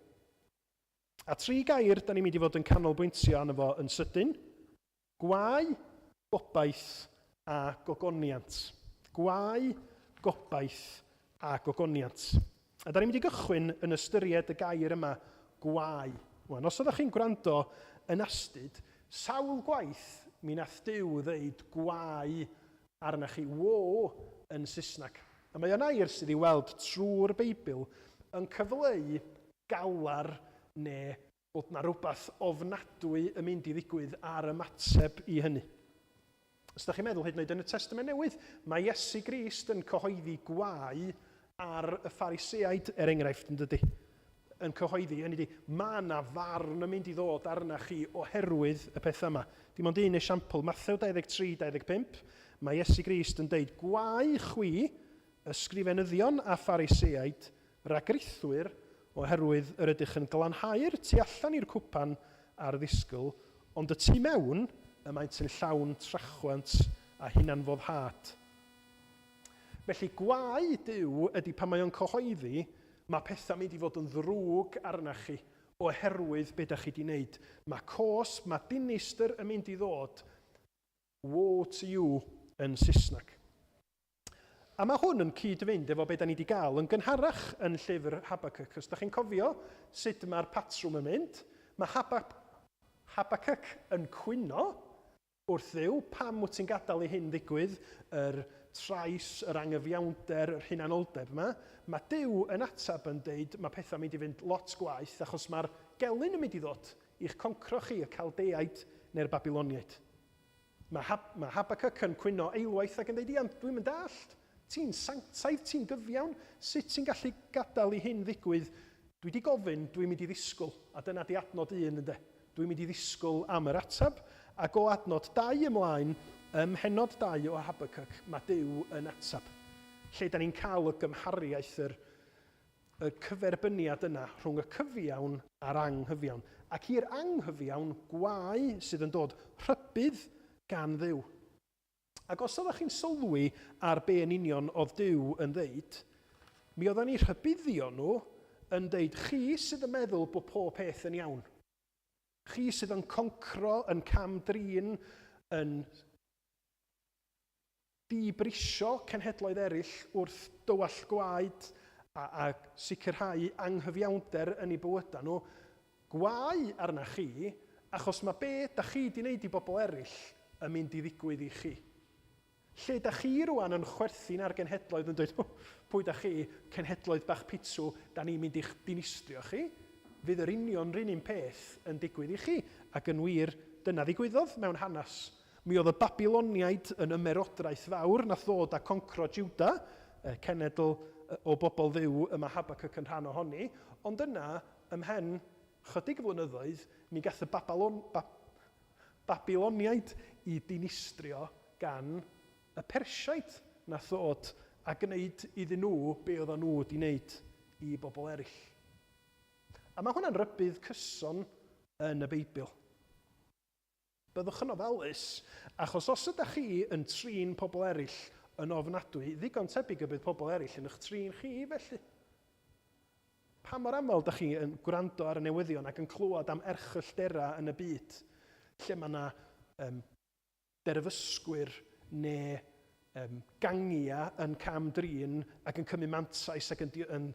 A tri gair da ni'n mynd i fod yn canolbwyntio arno fo yn sydyn. Gwae, gobaith a gogoniant. Gwae, gobaith a gogoniant. A da ni'n mynd i gychwyn yn ystyried y gair yma, gwae. Wan, os oeddech chi'n gwrando yn astud, sawl gwaith mi nath Duw ddeud gwae arna chi, woe yn Saesneg. A mae o'n air sydd i'w weld trwy'r Beibl yn cyfleu galar neu bod 'na rywbeth ofnadwy yn mynd i ddigwydd a'r ymateb i hynny. Os ydych chi'n meddwl, hyd yn oed yn y Testament Newydd, mae Iesu Grist yn cyhoeddi gwae ar y Phariseaid, er enghraifft, yn dydy? Yn cyhoeddi, hynny ydy, mae yna farn yn mynd i ddod arna chi oherwydd y pethau yma. Dim ond un esiampl, Mathew 23, 25, mae Iesu Grist yn deud, gwae chwi, ysgrifenyddion a Phariseaid, Rhagrithwyr, oherwydd yr ydych yn glanhau'r tu allan i'r cwpan a'r ddisgl, ond y tu mewn, y maent yn llawn trachwant a hunanfoddhad. Felly, gwae Duw ydy pan mae o'n cyhoeddi, mae pethau'n mynd i fod yn ddrwg arnach chi oherwydd be da chi 'di wneud. Mae cosb, mae dinistr yn mynd i ddod, woe to you yn Saesneg. A mae hwn yn cyd-fynd efo be da ni wedi gael yn gynharach yn llyfr Habacuc. Os da chi'n cofio sut mae'r patrwm yn mynd, mae Habacuc yn cwyno wrth Dduw, pam wyt ti'n gadael i hyn ddigwydd, yr trais, yr angyfiawnder, yr hunanoldeb yma. Mae Duw yn ateb yn deud mae pethau'n mynd i fynd lot gwaeth achos mae'r gelyn yn mynd i ddod i'ch concro chi, y Caldeaid neu'r Babiloniaid. Mae Hab mae Habacuc yn cwyno eilwaith ac yn dweud, Ia, dwi'm yn dallt. Ti'n sanctaidd, ti'n gyfiawn, sut ti'n gallu gadael i hyn ddigwydd? Dwi 'di gofyn, dwi'n mynd i ddisgwyl. A dyna 'di adnod un, ynde? Dwi'n mynd i ddisgwyl am yr ateb. Ac o adnod dau ymlaen, ym mhennod dau o Habacuc, mae Duw yn ateb. Lle 'da ni'n cael y gymhariaeth, yr y cyferbyniad yna rhwng y cyfiawn a'r anghyfiawn. Ac i'r anghyfiawn, gwae sydd yn dod, rhybudd gan Dduw. Ac os oeddech chi'n sylwi ar be yn union oedd Duw yn ddeud, mi oedden ni rhybuddio nhw yn deud, chi sydd yn meddwl bod pob peth yn iawn. Chi sydd yn concro, yn cam-drin, yn dibrisio cenhedloedd eraill wrth dywallt gwaed a, a sicrhau anghyfiawnder yn eu bywydau nhw, gwae arna chi, achos mae be da chi di wneud i bobl eraill yn mynd i ddigwydd i chi. Lle da chi rwan yn chwerthin ar genhedloedd yn dweud, oh, pwy da chi, cenhedloedd bach pitw, da ni'n mynd i'ch dinistrio chi, fydd yr union run un peth yn digwydd i chi. Ac yn wir, dyna ddigwyddodd mewn hanes. Mi oedd y Babiloniaid yn ymerodraeth fawr nath ddod a concro Juda, cenedl o bobl Dduw y mae Habacuc yn rhan ohoni, ond yna, ymhen chydig flynyddoedd, mi gath y Babalon, ba, Babiloniaid i dinistrio gan y Persiaid nath ddod a gwneud iddyn nhw be oedden nhw wedi wneud i bobl eraill. A mae hwnna'n rybudd cyson yn y Beibl. Byddwch yn ofalus, achos os ydach chi yn trin pobl eraill yn ofnadwy, ddigon tebyg y bydd pobl eraill yn eich trin chi felly. Pa mor aml dych chi yn gwrando ar y newyddion ac yn clywed am erchyllterau yn y byd, lle mae yna um, derfysgwyr neu um, gangiau yn cam-drin ac yn cymryd mantais ac yn, yn,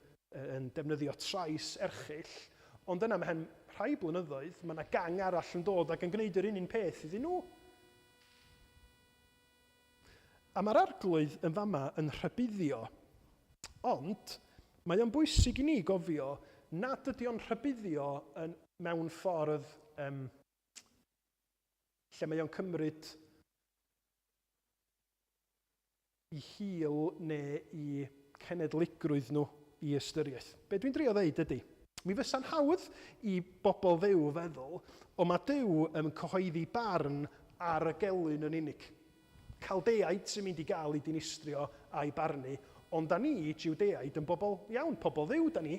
yn defnyddio trais erchyll, ond yna mhen rhai blynyddoedd, mae yna gang arall yn dod ac yn gwneud yr un un peth iddyn nhw. A mae'r Arglwydd yn fama yn rhybuddio. Ond mae o'n bwysig i ni gofio nad ydy o'n rhybuddio yn, mewn ffordd um, lle mae o'n cymryd i hil neu i cenedligrwydd nhw i ystyriaeth. Be dwi'n drio ddeud ydy, mi fysa'n hawdd i bobl Dduw feddwl, o mae Duw yn cyhoeddi barn ar y gelyn yn unig. Caldeaid sy'n mynd i gael eu dinistrio a'u barnu, ond da ni, Jiwdeaid, yn bobl iawn, pobl Dduw da ni.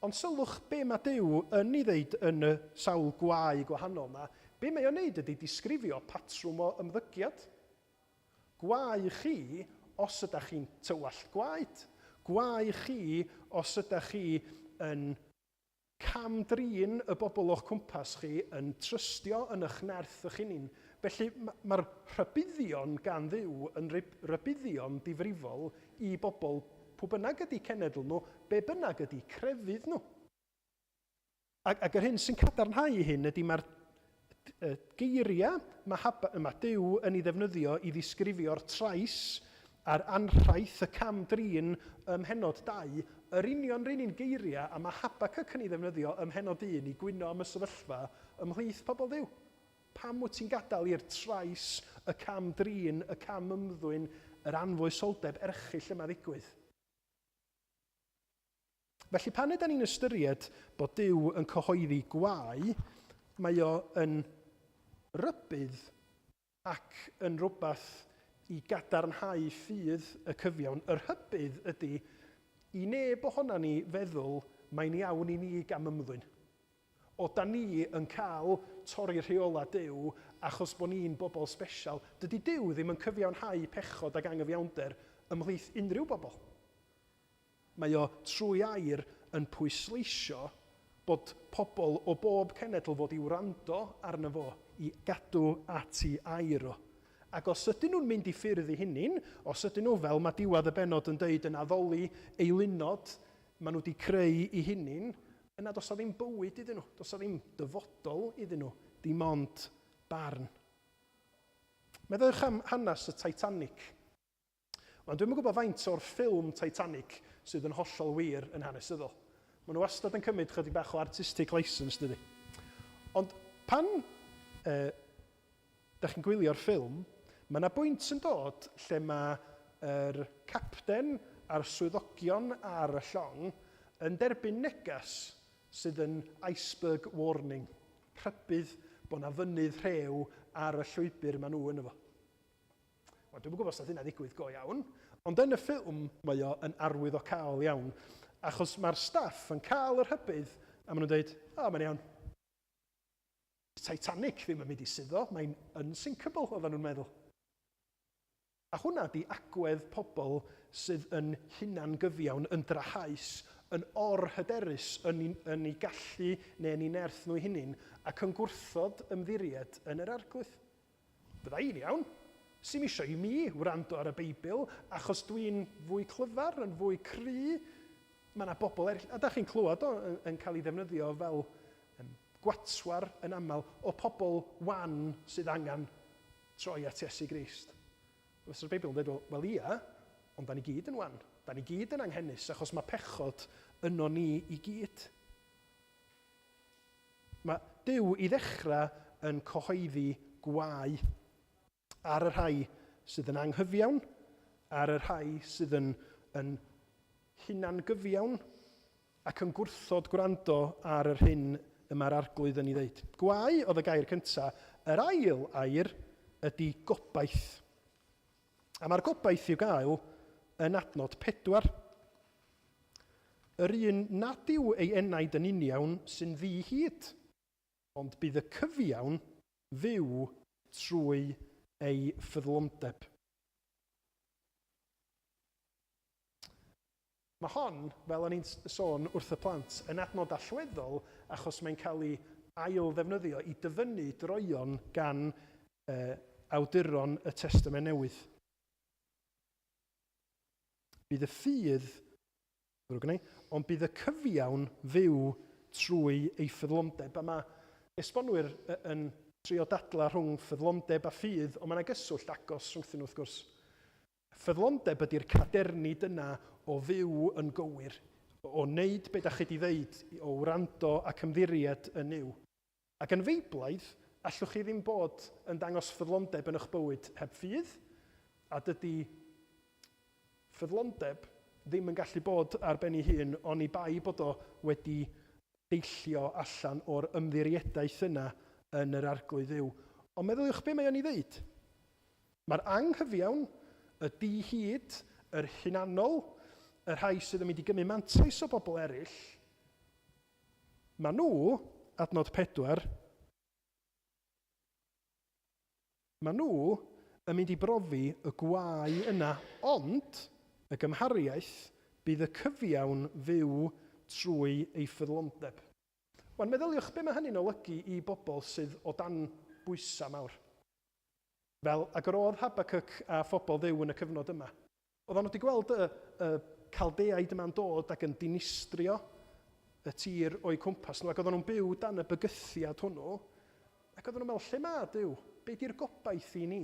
Ond sylwch be mae Duw yn ei ddeud yn y sawl gwae gwahanol 'na. Be mae o'n neud ydy disgrifio patrwm o ymddygiad. Gwae chi os ydach chi'n tywallt gwaed. Gwae chi os ydach chi yn cam-drin y bobl o'ch cwmpas chi, yn trystio yn eich nerth eich hunin. Felly mae'r rhybuddion gan Dduw yn rybuddion difrifol i bobl, pw bynnag ydy cenedl nhw, be bynnag ydy crefydd nhw. Ac, ac yr hyn sy'n cadarnhau hyn ydy mae'r geiriau mae, Hab, mae Duw yn ei ddefnyddio i ddisgrifio'r trais a'r anrhaith, y cam-drin ym mhennod 2, yr union yr un geiriau a mae Habacuc yn ei ddefnyddio ym mhennod 1 i gwyno am y sefyllfa ymhlith pobl Dduw. Pam wyt ti'n gadael i'r trais, y cam-drin, y cam-ymddwyn, yr anfoesoldeb erchyll yma ddigwydd? Felly pan ydan ni'n ystyried bod Duw yn cyhoeddi gwae, mae o yn rybudd ac yn rhywbeth i gadarnhau ffydd y cyfiawn. Y rhybudd ydy i neb ohona ni feddwl mae'n iawn i ni gamymddwyn. O, da ni yn cael torri rheolau Duw achos bod ni'n bobl sbesial. Dydy Duw ddim yn cyfiawnhau pechod ac anghyfiawnder ymhlith unrhyw bobl. Mae o trwy air yn pwysleisio bod pobl o bob cenedl fod i wrando arno fo, i gadw at ei air o. Ac os ydyn nhw'n mynd i ffyrdd eu hunin, os ydyn nhw, fel mae diwedd y bennod yn deud, yn addoli eilunod maen nhw wedi creu eu hunin, Yna does 'na ddim bywyd iddyn nhw, does 'na ddim dyfodol iddyn nhw, dim ond barn. Meddyliwch am hanes y Titanic. Wel, dwi'm yn gwybod faint o'r ffilm Titanic sydd yn hollol wir yn hanesyddol. Maen nhw wastad yn cymryd chydig bach o artistic license, dydy. Ond pan eh, da chi'n gwylio'r ffilm, mae yna bwynt yn dod lle mae yr capten a'r swyddogion ar y llong yn derbyn neges sydd yn iceberg warning, rhybudd bod yna fynydd rhew ar y llwybr maen nhw yno fo. Wel, dwi'm yn gwybod os nath hynna ddigwydd go iawn, ond yn y ffilm mae o yn arwyddocaol iawn, achos mae'r staff yn cael y rhybudd a maen nhw'n dweud, o, mae'n iawn. Titanic ddim yn mynd i suddo, mae'n unsinkable, oedden nhw'n meddwl. A hwnna 'di agwedd pobl sydd yn hunangyfiawn, yn drahaus, yn or-hyderus yn, yn eu gallu neu yn eu nerth nhw'u hunain, ac yn gwrthod ymddiried yn yr Arglwydd. Fydda i'n iawn. Sim isio i mi wrando ar y Beibl achos dwi'n fwy clyfar, yn fwy cry. Mae yna bobl eraill, a da chi'n clywed o yn, yn cael ei ddefnyddio fel um, gwatwar yn aml o pobl wan sydd angen troi at Iesu Grist. Fysa'r Beibl yn dweud, wel, wel ia, ond da ni gyd yn wan. Da ni gyd yn anghenus achos mae pechod yno ni i gyd. Mae Duw i ddechrau yn cyhoeddi gwae ar y rhai sydd yn anghyfiawn, ar y rhai sydd yn, yn hunangyfiawn ac yn gwrthod gwrando ar yr hyn y mae'r Arglwydd yn ei ddeud. Gwae oedd y gair cyntaf. Yr ail air ydy gobaith. A mae'r gobaith i'w gael yn adnod 4. Yr un nad yw ei enaid yn uniawn sy'n ddi-hid, ond bydd y cyfiawn fyw trwy ei ffyddlondeb. Mae hon, fel o'n i'n sôn wrth y plant, yn adnod allweddol achos mae'n cael ei ail-ddefnyddio i dyfynnu droeon gan awduron y Testament Newydd. Bydd y ffydd, ddrwg gen i, ond bydd y cyfiawn fyw trwy ei ffyddlondeb. A mae esbonwyr yn trio dadlau rhwng ffyddlondeb a ffydd, ond mae yna gyswllt agos rhwngthyn nhw wrth gwrs. Ffyddlondeb ydy'r cadernid yna o fyw yn gywir, o wneud be da chi di ddeud, o wrando ac ymddiried yn Nuw. Ac yn Feiblaidd, allwch chi ddim bod yn dangos ffyddlondeb yn eich bywyd heb ffydd, a dydy ffyddlondeb ddim yn gallu bod ar ben ei hun oni bai bod o wedi deillio allan o'r ymddiriedaeth yna yn yr Arglwydd Dduw. Ond meddyliwch be mae o'n ei ddeud. Mae'r anghyfiawn, y di-hid, yr hunanol, y rhai sydd yn mynd i gymryd mantais o bobl eraill, maen nhw, adnod 4, maen nhw yn mynd i brofi y gwae yna, ond y gymhariaeth bydd y cyfiawn fyw trwy ei ffyddlondeb. Wan, meddyliwch be mae hynny'n olygu i bobl sydd o dan bwysau mawr. Fel ag yr oedd Habacuc a phobl Dduw yn y cyfnod yma. Oedden nhw wedi gweld y, y Caldeaid yma'n dod ac yn dinistrio y tir o'u cwmpas nhw, ac oedden nhw'n byw dan y bygythiad hwnnw, ac oedden nhw'n meddwl, lle mae Duw? Be di'r gobaith i ni?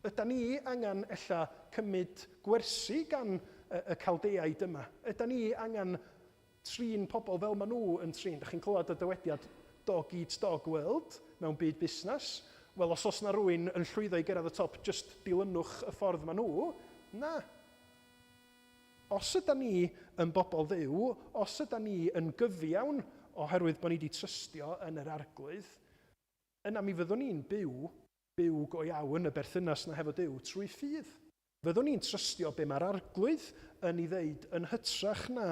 Yda ni angen ella cymryd gwersi gan y, y Caldeaid yma? Yda ni angen trin pobl fel maen nhw yn trin. Dach chi'n clywed y dywediad dog eats dog world mewn byd busnes? Wel, os oes 'na rywun yn llwyddo i gyrraedd y top, jyst dilynwch y ffordd maen nhw. Na. Os ydan ni yn bobl Dduw, os ydan ni yn gyfiawn oherwydd bod ni wedi trystio yn yr Arglwydd, yna mi fyddwn ni'n byw byw go iawn y berthynas 'na hefo Duw trwy ffydd. Fyddwn ni'n trystio be mae'r Arglwydd yn ei ddeud yn hytrach na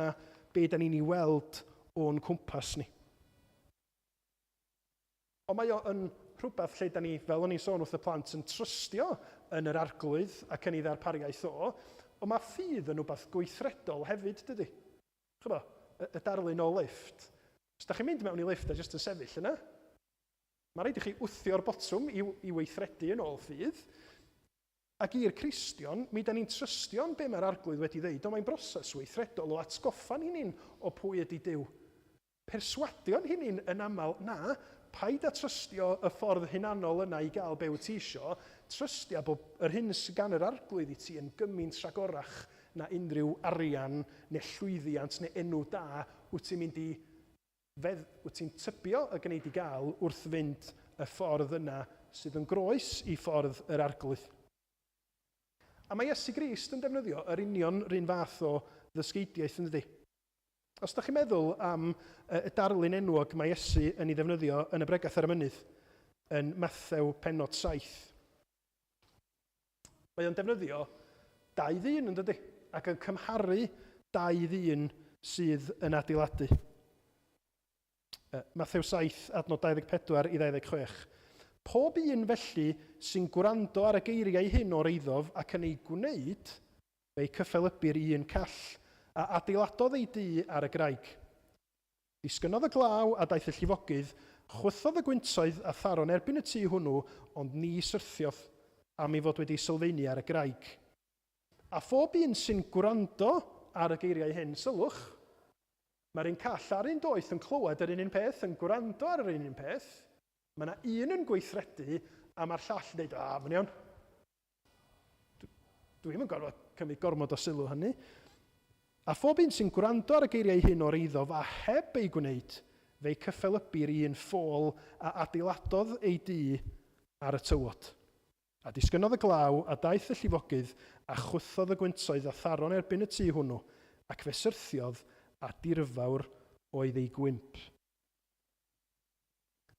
be da ni'n ei weld o'n cwmpas ni. Ond mae o yn rhywbeth lle da ni, fel o'n i'n sôn wrth y plant, yn trystio yn yr Arglwydd ac yn ei ddarpariaeth o, ond mae ffydd yn rhywbeth gweithredol hefyd, dydy? Ch'bo, y, y darlun o lifft. Os da chi'n mynd mewn i lifft a jyst yn sefyll yna, mae rhaid i chi wthio'r botwm i, i weithredu yn ôl ffydd. Ac i'r Cristion, mi 'dan ni'n trystio yn be mae'r Arglwydd wedi ddeud, ond mae'n broses weithredol o atgoffa'n hunin o pwy ydi Duw. Perswadio'n hunin yn aml, na, paid â trystio y ffordd hunanol yna i gael be wyt ti isio, trystia bod yr hyn sy gan yr Arglwydd i ti yn gymint rhagorach na unrhyw arian neu llwyddiant neu enw da wyt ti'n mynd i fedd, wyt ti'n tybio y gwnei di gael wrth fynd y ffordd yna sydd yn groes i ffordd yr Arglwydd? A mae Iesu Grist yn defnyddio yr union 'run fath o ddysgeidiaeth, yn dydi? Os da chi'n meddwl am y darlun enwog mae Iesu yn ei ddefnyddio yn y Bregath ar y Mynydd, yn Mathew pennod 7, mae o'n defnyddio dau ddyn, yn dydi? Ac yn cymharu dau ddyn sydd yn adeiladu. Mathew 7, adnod 24 i 26. Pob un felly sy'n gwrando ar y geiriau hyn o'r eiddof ac yn eu gwneud, fe'i cyffelybir i un call, a adeiladodd ei dŷ ar y graig. Disgynnodd y glaw a daeth y llifogydd, chwythodd y gwyntoedd a tharo'n erbyn y tŷ hwnnw, ond ni syrthiodd, am ei fod wedi sylfaenu ar y graig. A phob un sy'n gwrando ar y geiriau hyn, sylwch, mae'r un call a'r un doeth yn clywed yr un un peth, yn gwrando ar yr un un peth, mae yna un yn gweithredu a mae'r llall yn dweud, a, mae'n iawn. Dwi'm yn gorfod cymryd gormod o sylw hynny. A phob un sy'n gwrando ar y geiriau hyn o'r eiddof a heb eu gwneud, fe'i cyffelybir i un ffôl a adeiladodd ei dŷ ar y tywod. A disgynnodd y glaw, a daeth y llifogydd, a chwythodd y gwyntoedd a tharo'n erbyn y tŷ hwnnw, ac fe syrthiodd, a dirfawr oedd ei gwymp.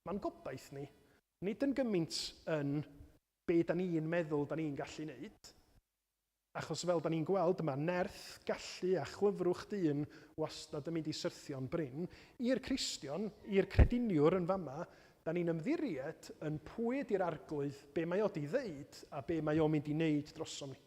Mae'n gobaith ni, nid yn gymaint yn be da ni'n meddwl da ni'n gallu neud, achos fel da ni'n gweld mae nerth, gallu a chlyfrwch dyn wastad yn mynd i syrthio'n brin. I'r Cristion, i'r crediniwr yn fama, da ni'n ymddiried yn pwy ydy'r Arglwydd, be mae o di ddeud a be mae o'n mynd i neud drosom ni.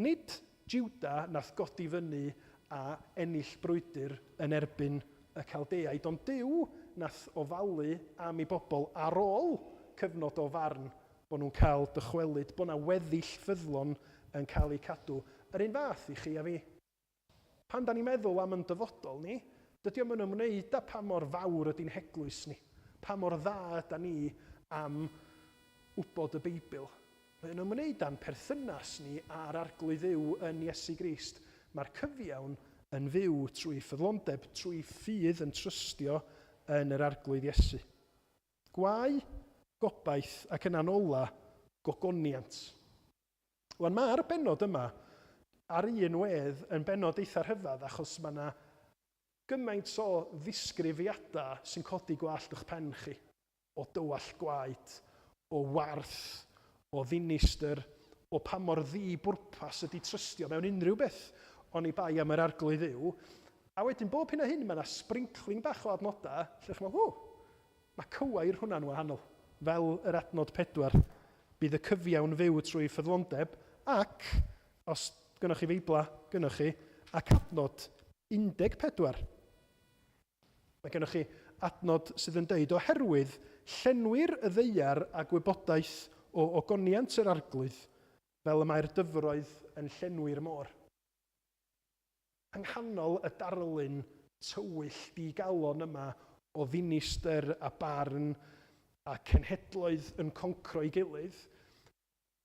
Nid Juda nath godi fyny a ennill brwydr yn erbyn y Caldeaid, ond Duw nath ofalu am ei bobl ar ôl cyfnod o farn, bod nhw'n cael dychwelyd, bod 'na weddill ffyddlon yn cael eu cadw. Yr un fath i chi a fi. Pan da ni'n meddwl am yn dyfodol ni, dydy o'm yn ymwneud â pa mor fawr ydy'n heglwys ni, pa mor dda yda ni am wybod y Beibl. Mae'n ymwneud â'n perthynas ni â'r Arglwydd Dduw yn Iesu Grist. Mae'r cyfiawn yn fyw trwy ffyddlondeb, trwy ffydd yn trystio yn yr Arglwydd Iesu. Gwae, gobaith ac yna'n ola, gogoniant. Wan mae'r bennod yma ar un wedd yn bennod eitha rhyfedd achos mae yna gymaint o ddisgrifiadau sy'n codi gwallt o'ch pen chi, o dywallt gwaed, o warth, o ddinistr, o pa mor ddi-bwrpas ydy trystio mewn unrhyw beth oni bai am yr Arglwydd Dduw. A wedyn bob hyn a hyn mae yna sprinkling bach o adnodau lle chi'n meddwl, o, Mae cywair hwnna'n wahanol. Fel yr adnod 4, bydd y cyfiawn fyw trwy ffyddlondeb, ac, os gynnoch chi Feibla, gynnoch chi, ac adnod 14. Mae gennych chi adnod sydd yn deud, oherwydd llenwir y ddaear â gwybodaeth o ogoniant yr Arglwydd, fel y mae'r dyfroedd yn llenwi'r môr. Yng nghanol y darlun tywyll digalon yma o ddinistr a barn a cenhedloedd yn concro'i gilydd,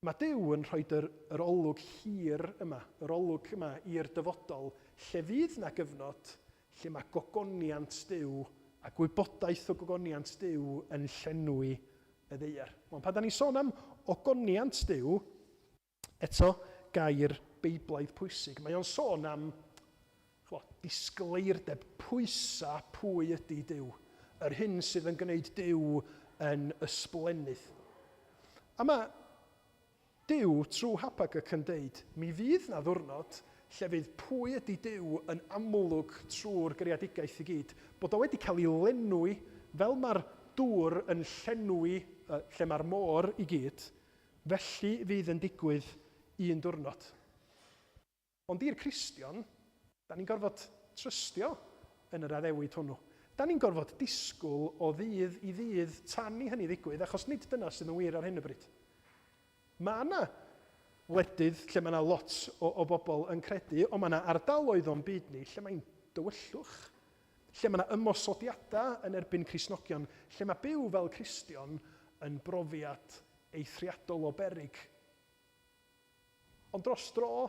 mae Duw yn rhoi yr, yr olwg hir yma, yr olwg yma i'r dyfodol, lle fydd 'na gyfnod lle mae gogoniant Duw a gwybodaeth o gogoniant Duw yn llenwi y ddaear. Wel, pan da ni'n sôn am ogoniant Duw, Eto, gair Beiblaidd pwysig. Mae o'n sôn am ch'mo, disgleirdeb, pwysa pwy ydy Duw. Yr hyn sydd yn gwneud Duw yn ysblennydd. A mae Duw trwy Habacuc yn deud, mi fydd na ddwrnod lle fydd pwy ydy Duw yn amlwg trwy'r greadigaeth i gyd, bod o wedi cael ei lenwi fel mae'r dŵr yn llenwi lle mae'r môr i gyd, Felly fydd yn digwydd un diwrnod. Ond i'r Cristion, da ni'n gorfod trystio yn yr addewid hwnnw. Da ni'n gorfod disgwyl o ddydd i ddydd tan i hynny ddigwydd, achos nid dyna sydd yn wir ar hyn o bryd. Mae yna wledydd lle mae yna lot o, o bobl yn credu, ond mae yna ardaloedd o'n byd ni lle mae'n dywyllwch, lle mae yna ymosodiadau yn erbyn Cristnogion, lle mae byw fel Cristion yn brofiad eithriadol o beryg. Ond dros dro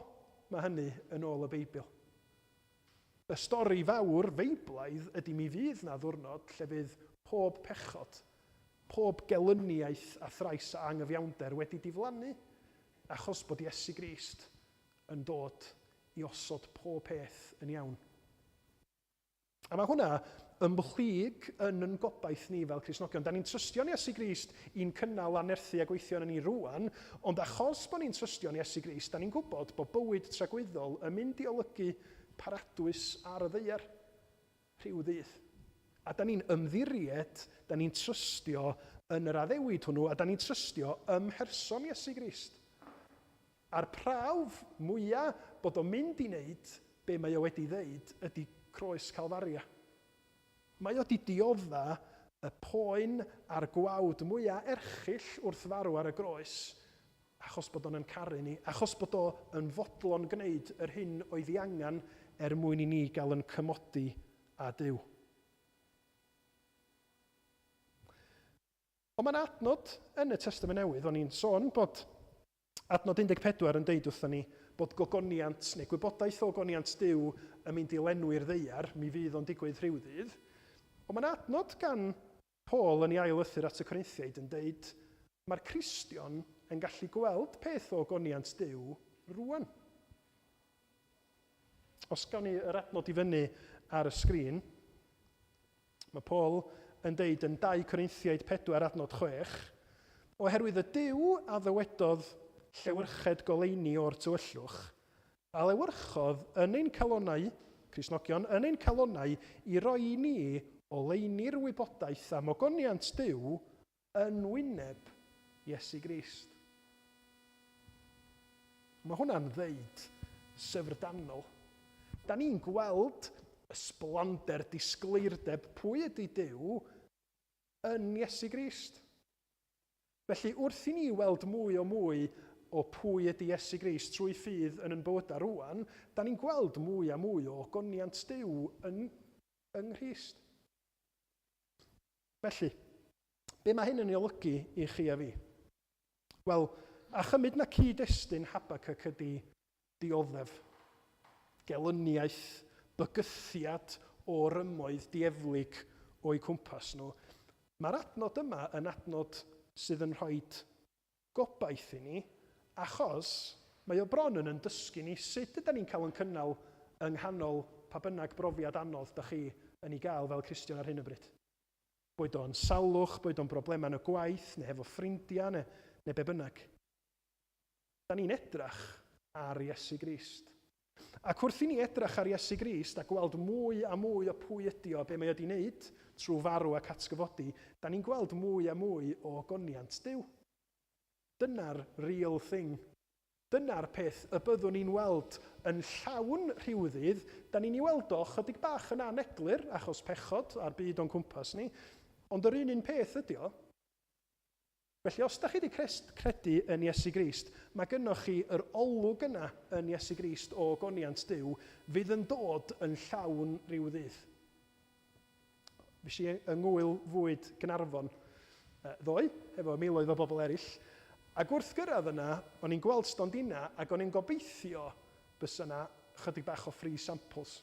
mae hynny yn ôl y Beibl. Y stori fawr Feiblaidd ydy mi fydd 'na ddiwrnod lle fydd pob pechod, pob gelyniaeth a thrais a anghyfiawnder wedi diflannu achos bod Iesu Grist yn dod i osod pob peth yn iawn. A mae hwnna ymhlyg yn yn gobaith ni fel Cristnogion. Da ni'n trystio'n Iesu Grist i'n cynnal a nerthu a gweithio yn ni rwan, ond achos bod ni'n trystio'n Iesu Grist, da ni'n gwybod bod bywyd tragwyddol yn mynd i olygu paradwys ar y ddaear rhyw ddydd. A da ni'n ymddiried, da ni'n trystio yn yr addewid hwnnw, a da ni'n trystio ym mherson Iesu Grist. A'r prawf mwya bod o'n mynd i wneud be mae o wedi ddeud ydi croes Calfaria. Mae o di diodda y poen a'r gwawd mwya erchyll wrth farw ar y groes achos bod o'n yn caru ni, achos bod o yn fodlon gwneud yr hyn oedd ei angen er mwyn i ni gael yn cymodi â Duw. Ond mae 'na adnod yn y Testament Newydd, o'n i'n sôn bod adnod 14 yn deud wrthon ni bod gogoniant neu gwybodaeth o ogoniant Duw yn mynd i lenwi'r ddaear, mi fydd o'n digwydd rhyw ddydd. Ond mae 'na adnod gan Paul yn ei ail lythyr at y Corinthiaid yn deud mae'r Cristion yn gallu gweld peth o ogoniant Duw rŵan. Os gawn ni yr adnod i fyny ar y sgrin. Mae Paul yn deud yn 2 Corinthiaid 4 adnod 6, Oherwydd y Duw a ddywedodd llewyrched goleuni o'r tywyllwch, a lewyrchodd yn ein calonnau, Cristnogion, yn ein calonnau i roi i ni oleuni'r wybodaeth am ogoniant Duw yn wyneb Iesu Grist. Mae hwnna'n ddeud syfrdanol. Da ni'n gweld ysblander disgleirdeb pwy ydy Duw yn Iesu Grist. Felly, wrth i ni weld mwy o mwy o pwy ydy Iesu Grist trwy ffydd yn yn bywydau rwan, da ni'n gweld mwy a mwy o ogoniant Duw yn, yng Nghrist. Felly, be mae hyn yn ei olygu i chi a fi? Wel, a chymryd na cyd-destun Habacuc ydy dioddef, gelyniaeth, bygythiad o rymoedd dieflig o'u cwmpas nhw, mae'r adnod yma yn adnod sydd yn rhoi gobaith i ni, achos mae o bron yn yn dysgu ni sut ydan ni'n cael yn cynnal yng nghanol pa bynnag brofiad anodd da chi yn ei gael fel Cristion ar hyn o bryd. Boed o'n salwch, boed o'n broblemau yn y gwaith, neu hefo ffrindiau, neu, neu be bynnag. Da ni'n edrach ar Iesu Grist. Ac wrth i ni edrach ar Iesu Grist a gweld mwy a mwy o pwy ydi o a be mae o wedi wneud trwy farw ac atgyfodi, da ni'n gweld mwy a mwy o ogoniant Duw. Dyna'r real thing. Dyna'r peth y byddwn ni'n weld yn llawn rhyw ddydd. Da ni'n ei weld o chydig bach yn aneglur achos pechod a'r byd o'n cwmpas ni, ond yr un un peth ydi o. Felly, os da chi wedi credu yn Iesu Grist, mae gynnoch chi yr olwg yna yn Iesu Grist o ogoniant Duw fydd yn dod yn llawn rhyw ddydd. Fues i yng ngŵyl fwyd Gaernarfon ddoe, hefo miloedd o bobl eraill, ac wrth gyrraedd yna, o'n i'n gweld stondina ac o'n i'n gobeithio bysa 'na chydig bach o free samples.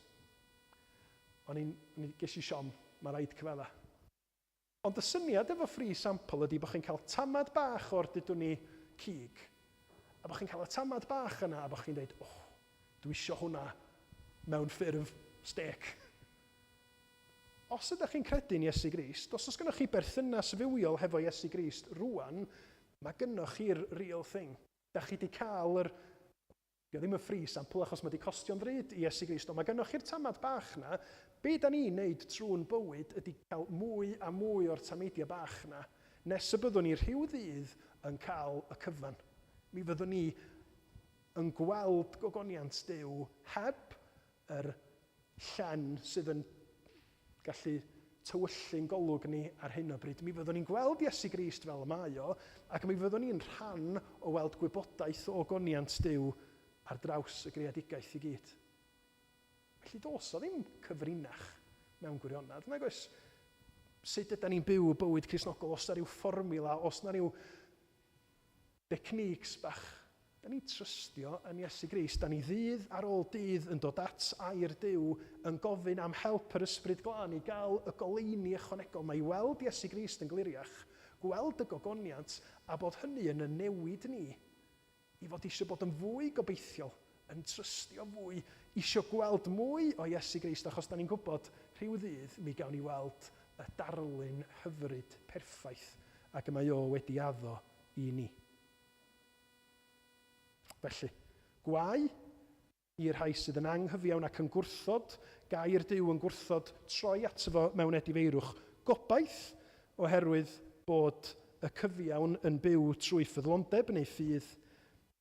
O'n i'n, ges i siom, mae rhaid cyfadda. Ond y syniad efo free sample ydy bod chi'n cael tamad bach o'r, dudwn ni, cig, a bod chi'n cael y tamad bach yna a bod chi'n deud, oh, dwi isio hwnna mewn ffurf stêc. Os ydych chi'n credu'n Iesu Grist, os oes gennych chi berthynas fywiol hefo Iesu Grist rwan, mae gennych chi'r real thing. Da chi wedi cael yr Dio ddim yn free sample achos mae 'di costio'n ddrud i Iesu Grist, ond mae gynnoch chi'r tamad bach 'na. Be da ni'n neud trwy'n bywyd ydy cael mwy a mwy o'r tameidiau bach 'na, nes y byddwn ni rhyw ddydd yn cael y cyfan. Mi fyddwn ni yn gweld gogoniant Duw heb yr llen sydd yn gallu tywyllu'n golwg ni ar hyn o bryd. Mi fyddwn ni'n gweld Iesu Grist fel y mae o, ac mi fyddwn ni'n rhan o weld gwybodaeth o ogoniant Duw ar draws y greadigaeth i gyd. Felly does o ddim cyfrinach mewn gwirionedd, nag oes? Sut ydy ni'n byw bywyd Cristnogol? Os na rhyw fformula, os na rhyw Techniques bach. Da ni'n trystio yn Iesu Grist. Da ni ddydd ar ôl dydd yn dod at air Duw yn gofyn am help yr Ysbryd Glân i gael y goleuni ychwanegol 'ma i weld Iesu Grist yn gliriach, gweld y gogoniant, a bod hynny yn yn newid ni i fod eisiau bod yn fwy gobeithiol, yn trystio fwy, eisiau gweld mwy o Iesu Grist, achos da ni'n gwybod rhyw ddydd mi gawn ni weld y darlun hyfryd, perffaith, ac y mae o wedi addo i ni. Felly, gwae i'r rhai sydd yn anghyfiawn ac yn gwrthod gair Duw, yn gwrthod troi ato fo mewn edifeirwch. Gobaith, oherwydd bod y cyfiawn yn byw trwy ffyddlondeb neu ffydd,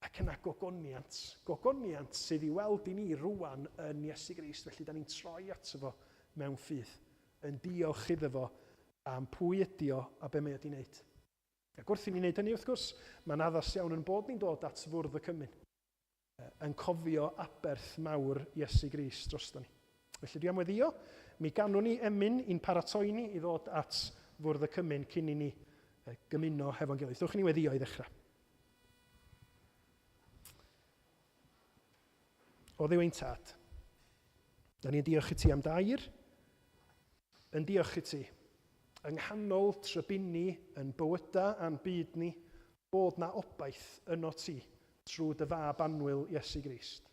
ac yna gogoniant, gogoniant sydd i weld i ni rwan yn Iesu Grist. Felly, da ni'n troi ato fo mewn ffydd, yn diolch iddo fo am pwy ydi o a be mae o wedi wneud. Ac wrth i ni wneud hynny, wrth gwrs, mae'n addas iawn yn bod ni'n dod at fwrdd y cymun, yn cofio aberth mawr Iesu Grist drosto ni. Felly dwi am weddio, mi ganwn ni emyn i'n paratoi ni i ddod at fwrdd y cymun cyn i ni gymuno hefo'n gilydd. Dewch i ni weddio i ddechrau. O Dduw ein Tad, da ni'n diolch i ti am dair, yn diolch i ti, yng nghanol trybini yn bywyda a'n byd ni, bod na obaith yno ti trwy dy fab annwyl Iesu Grist.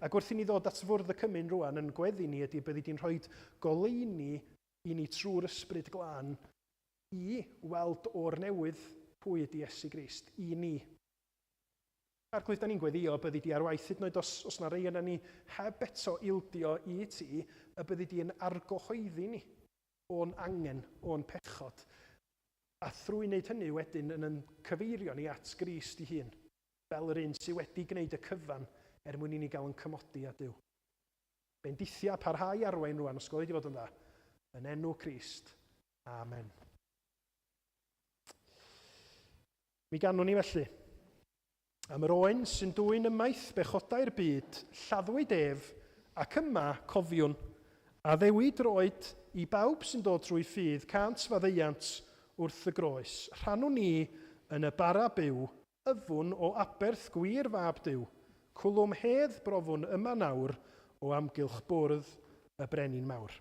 Ac wrth i ni ddod at fwrdd y cymun rwan, yn gweddi ni ydy byddi di'n rhoi goleuni i ni trwy'r Ysbryd Glân i weld o'r newydd pwy ydy Iesu Grist i ni. Arglwydd, da ni'n gweddïo y byddi di ar waith, hyd yn oed os os 'na rei yna ni heb eto ildio i ti, y byddi di yn argyhoeddi ni o'n angen, o'n pechod, a thrwy wneud hynny wedyn yn yn cyfeirio ni at Grist ei hun, fel yr un sydd wedi gwneud y cyfan er mwyn i ni gael yn cymodi â Duw. Bendithia a parhau arwain rwan, os gweli di fod yn dda. Yn enw Crist. Amen. Mi ganwn ni felly. Am yr oen sy'n dwyn ymaith bechodau'r byd, lladdwyd ef, ac yma, cofiwn, addewid roed i bawb sy'n dod trwy ffydd cânt faddeuant wrth y groes. Rhannwn ni yn y bara byw, yfwn o aberth gwir Fab Duw, cwlwm hedd brofwn yma nawr o amgylch bwrdd y Brenin Mawr.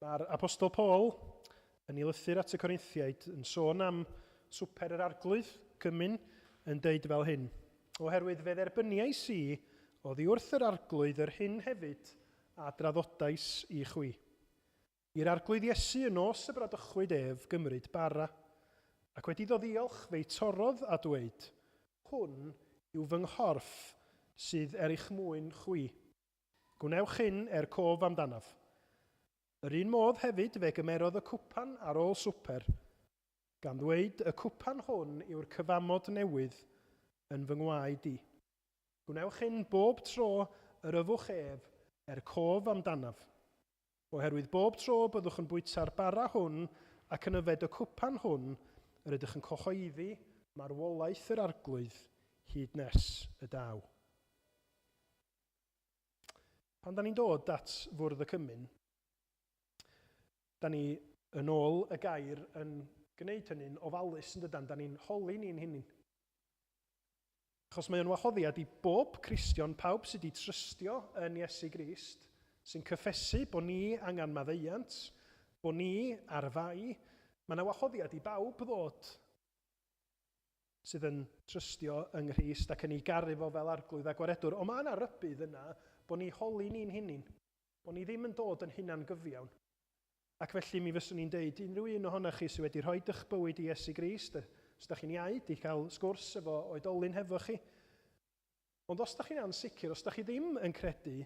Mae'r Apostol Paul yn ei lythyr at y Corinthiaid yn sôn am swper yr Arglwydd, cymun, yn deud fel hyn. Oherwydd fe dderbyniais i oddi wrth yr Arglwydd yr hyn hefyd a draddodais i chwi. I'r Arglwydd Iesu y nos y bradychwyd ef gymryd bara, ac wedi iddo ddiolch fe'i torrodd a dweud, Hwn yw fy nghorff sydd er eich mwyn chwi. Gwnewch hyn er cof amdanaf. Yr un modd hefyd fe gymerodd y cwpan ar ôl swper, gan ddweud, Y cwpan hwn yw'r cyfamod newydd yn fy ngwaed i. Gwnewch hyn bob tro yr yfwch ef er cof amdanaf. Oherwydd bob tro byddwch yn bwyta'r bara hwn ac yn yfed y cwpan hwn, yr ydych yn cyhoeddi marwolaeth yr Arglwydd hyd nes y daw. Pan da ni'n dod at fwrdd y cymun, da ni yn ôl y gair yn gwneud hynny'n ofalus yn dydan, da ni'n holi ni'n hunain. Achos mae o'n wahoddiad i bob Cristion, pawb sydd wedi trystio yn Iesu Grist, sy'n cyffesu bod ni angen maddeuant, bod ni ar fai, mae yna wahoddiad i bawb ddod sydd yn trystio yng Nghrist ac yn ei garu fo fel Arglwydd a Gwaredwr. Ond mae yna rybudd yna bod ni holi ni'n hunain, bod ni ddim yn dod yn hunan gyfiawn. Ac felly mi fyswn i'n deud, unrhyw un ohonoch chi sydd wedi rhoi eich bywyd i Iesu Grist, os da chi'n iau, di cael sgwrs efo oedolyn hefo chi. Ond os da chi'n ansicr, os da chi ddim yn credu,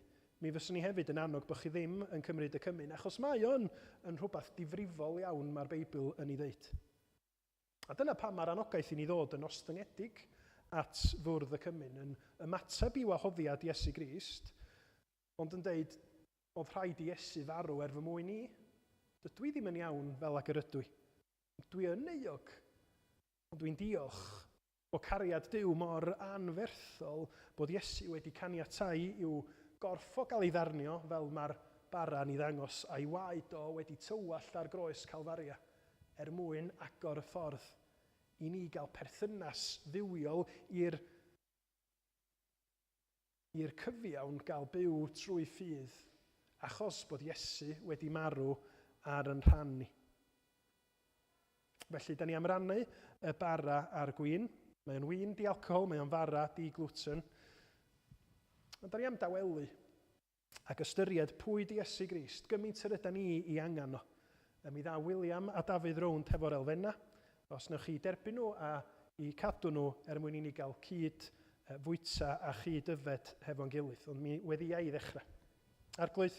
mi fyswn i hefyd yn annog bod chi ddim yn cymryd y cymun, achos mae o'n yn rhywbeth difrifol iawn mae'r Beibl yn ei ddeud. A dyna pam mae'r anogaeth i ni ddod yn ostyngedig at fwrdd y cymun, yn ymateb i wahoddiad Iesu Grist, ond yn deud, oedd rhaid i Iesu farw er fy mwyn i. Dydw i ddim yn iawn fel ag yr ydw i. Dwi yn euog, ond dwi'n diolch bod cariad Duw mor anferthol bod Iesu wedi caniatáu i'w gorff o gael ei ddarnio fel mae'r bara'n ei ddangos a'i waed o wedi tywallt ar groes Calfaria er mwyn agor y ffordd i ni gael perthynas dduwiol i'r i'r cyfiawn gael byw trwy ffydd achos bod Iesu wedi marw ar yn rhan ni. Felly, da ni am rannu y bara a'r gwin. Mae o'n win di-alcohol, mae o'n fara di-gluten. Ond da ni am dawelu ac ystyried pwy di Iesu Grist, gymaint yr yda ni i angen o. Mi ddaw William a Dafydd rownd hefo'r elfennau. Os newch chi derbyn nhw a i cadw nhw er mwyn i ni gael cyd fwyta a chyd yfed hefo'n gilydd. Ond mi weddïa i ddechrau. Arglwydd,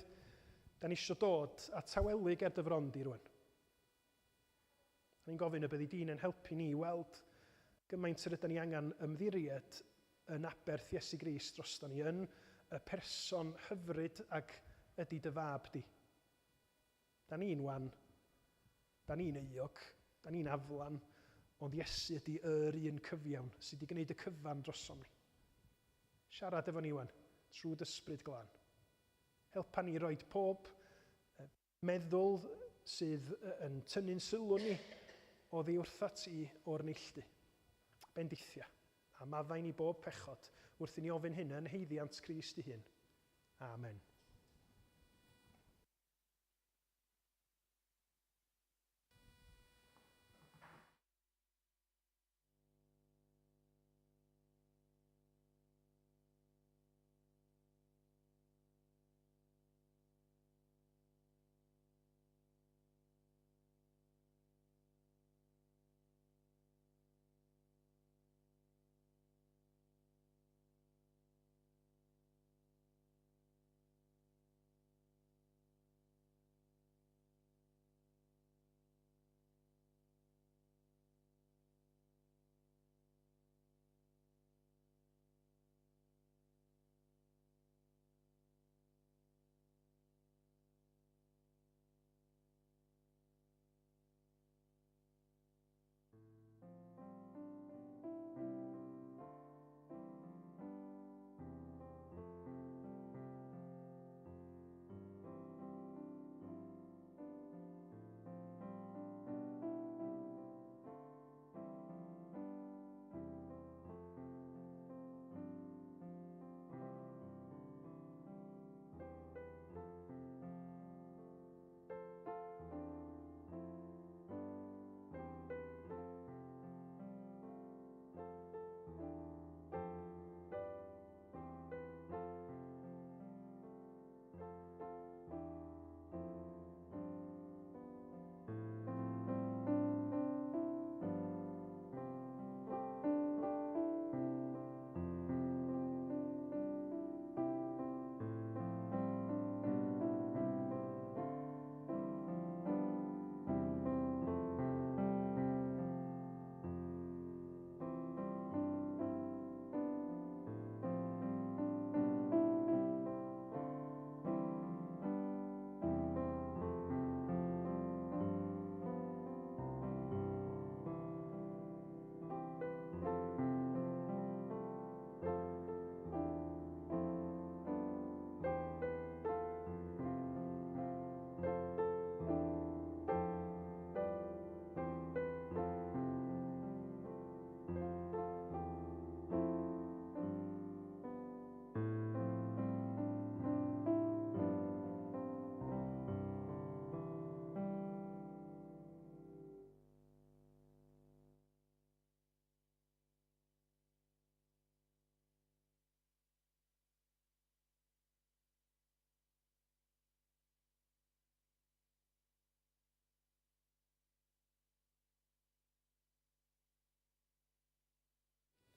da ni eisiau dod a tawelu ger dy fron di rwan. Da ni'n gofyn y byddi di'n yn helpu ni i weld gymaint yr ydyn ni angen ymddiried yn aberth Iesu Grist drosto ni, yn y person hyfryd ag ydy dy fab di. Da ni'n wan, da ni'n euog, da ni'n aflan, ond Iesu ydy yr un cyfiawn sydd wedi gwneud y cyfan drosom ni. Siarad efo ni wan, trwy dy Ysbryd Glân. Helpa ni roed pob meddwl sydd yn tynnu'n sylw ni oddi wrtha ti o'r neilltu. Bendithia, a maddau ni bob pechod wrth i ni ofyn hyn yn haeddiant Crist ei hun. Amen.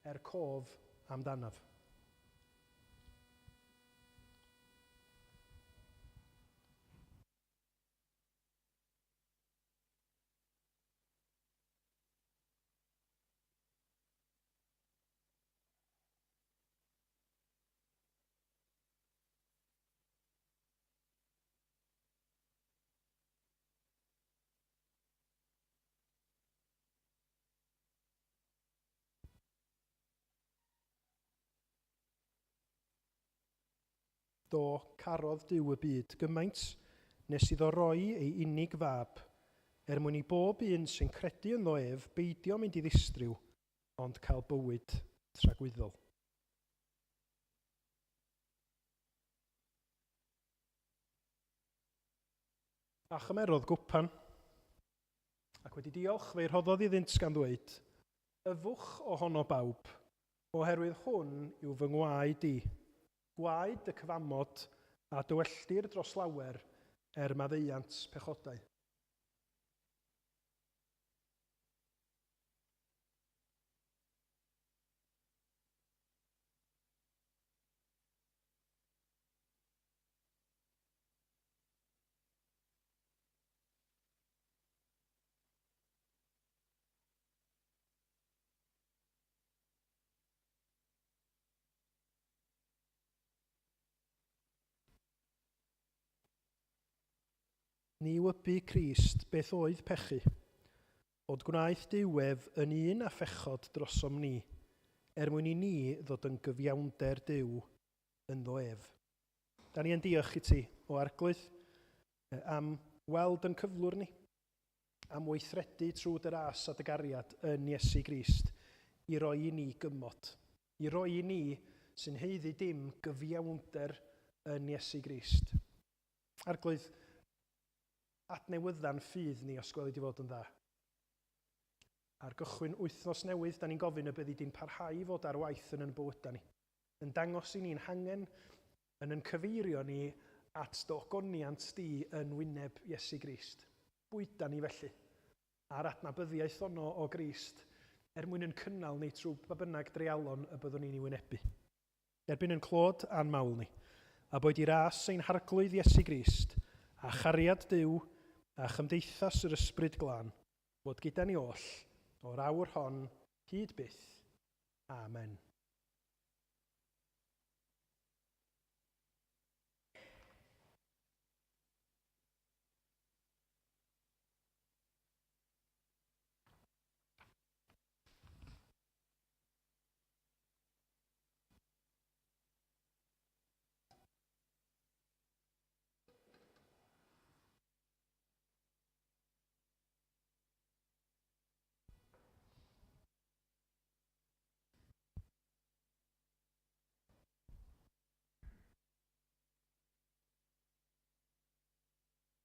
er cof amdanaf. Do, carodd Duw y byd gymaint nes iddo roi ei unig fab, er mwyn i bob un sy'n credu ynddo ef beidio mynd i ddistryw, ond cael bywyd tragwyddol. A chymerodd gwpan, ac wedi diolch, fe'i rhoddodd iddynt gan ddweud, Yfwch ohono bawb, oherwydd hwn yw fy ngwaed i, gwaed y cyfamod a dywelltir dros lawer er maddeuant pechodau. Ni wybu Crist beth oedd pechu, ond gwnaeth Duw ef yn un â phechod drosom ni, er mwyn i ni ddod yn gyfiawnder Duw ynddo ef. Da ni yn diolch i ti, o Arglwydd, am weld yn cyflwr ni, am weithredu trwy dy ras a dy gariad yn Iesu Grist i roi i ni gymod, i roi i ni sy'n haeddu dim gyfiawnder yn Iesu Grist. Arglwydd, adnewydda'n ffydd ni os gweli di fod yn dda. Ar gychwyn wythnos newydd, da ni'n gofyn y byddi di'n parhau i fod ar waith yn yn bywydau ni, yn dangos i ni'n hangen, yn yn cyfeirio ni at dy ogoniant di yn wyneb Iesu Grist. Bwyda ni felly, a'r adnabyddiaeth honno o Grist, er mwyn yn cynnal ni trwy ba bynnag dreialon y byddwn ni'n ei wynebu. Derbyn yn clod a'n mawl ni, a boed i ras ein Harglwydd Iesu Grist, a chariad Duw, a chymdeithas yr Ysbryd Glân, fod gyda ni oll, o'r awr hon hyd byth. Amen.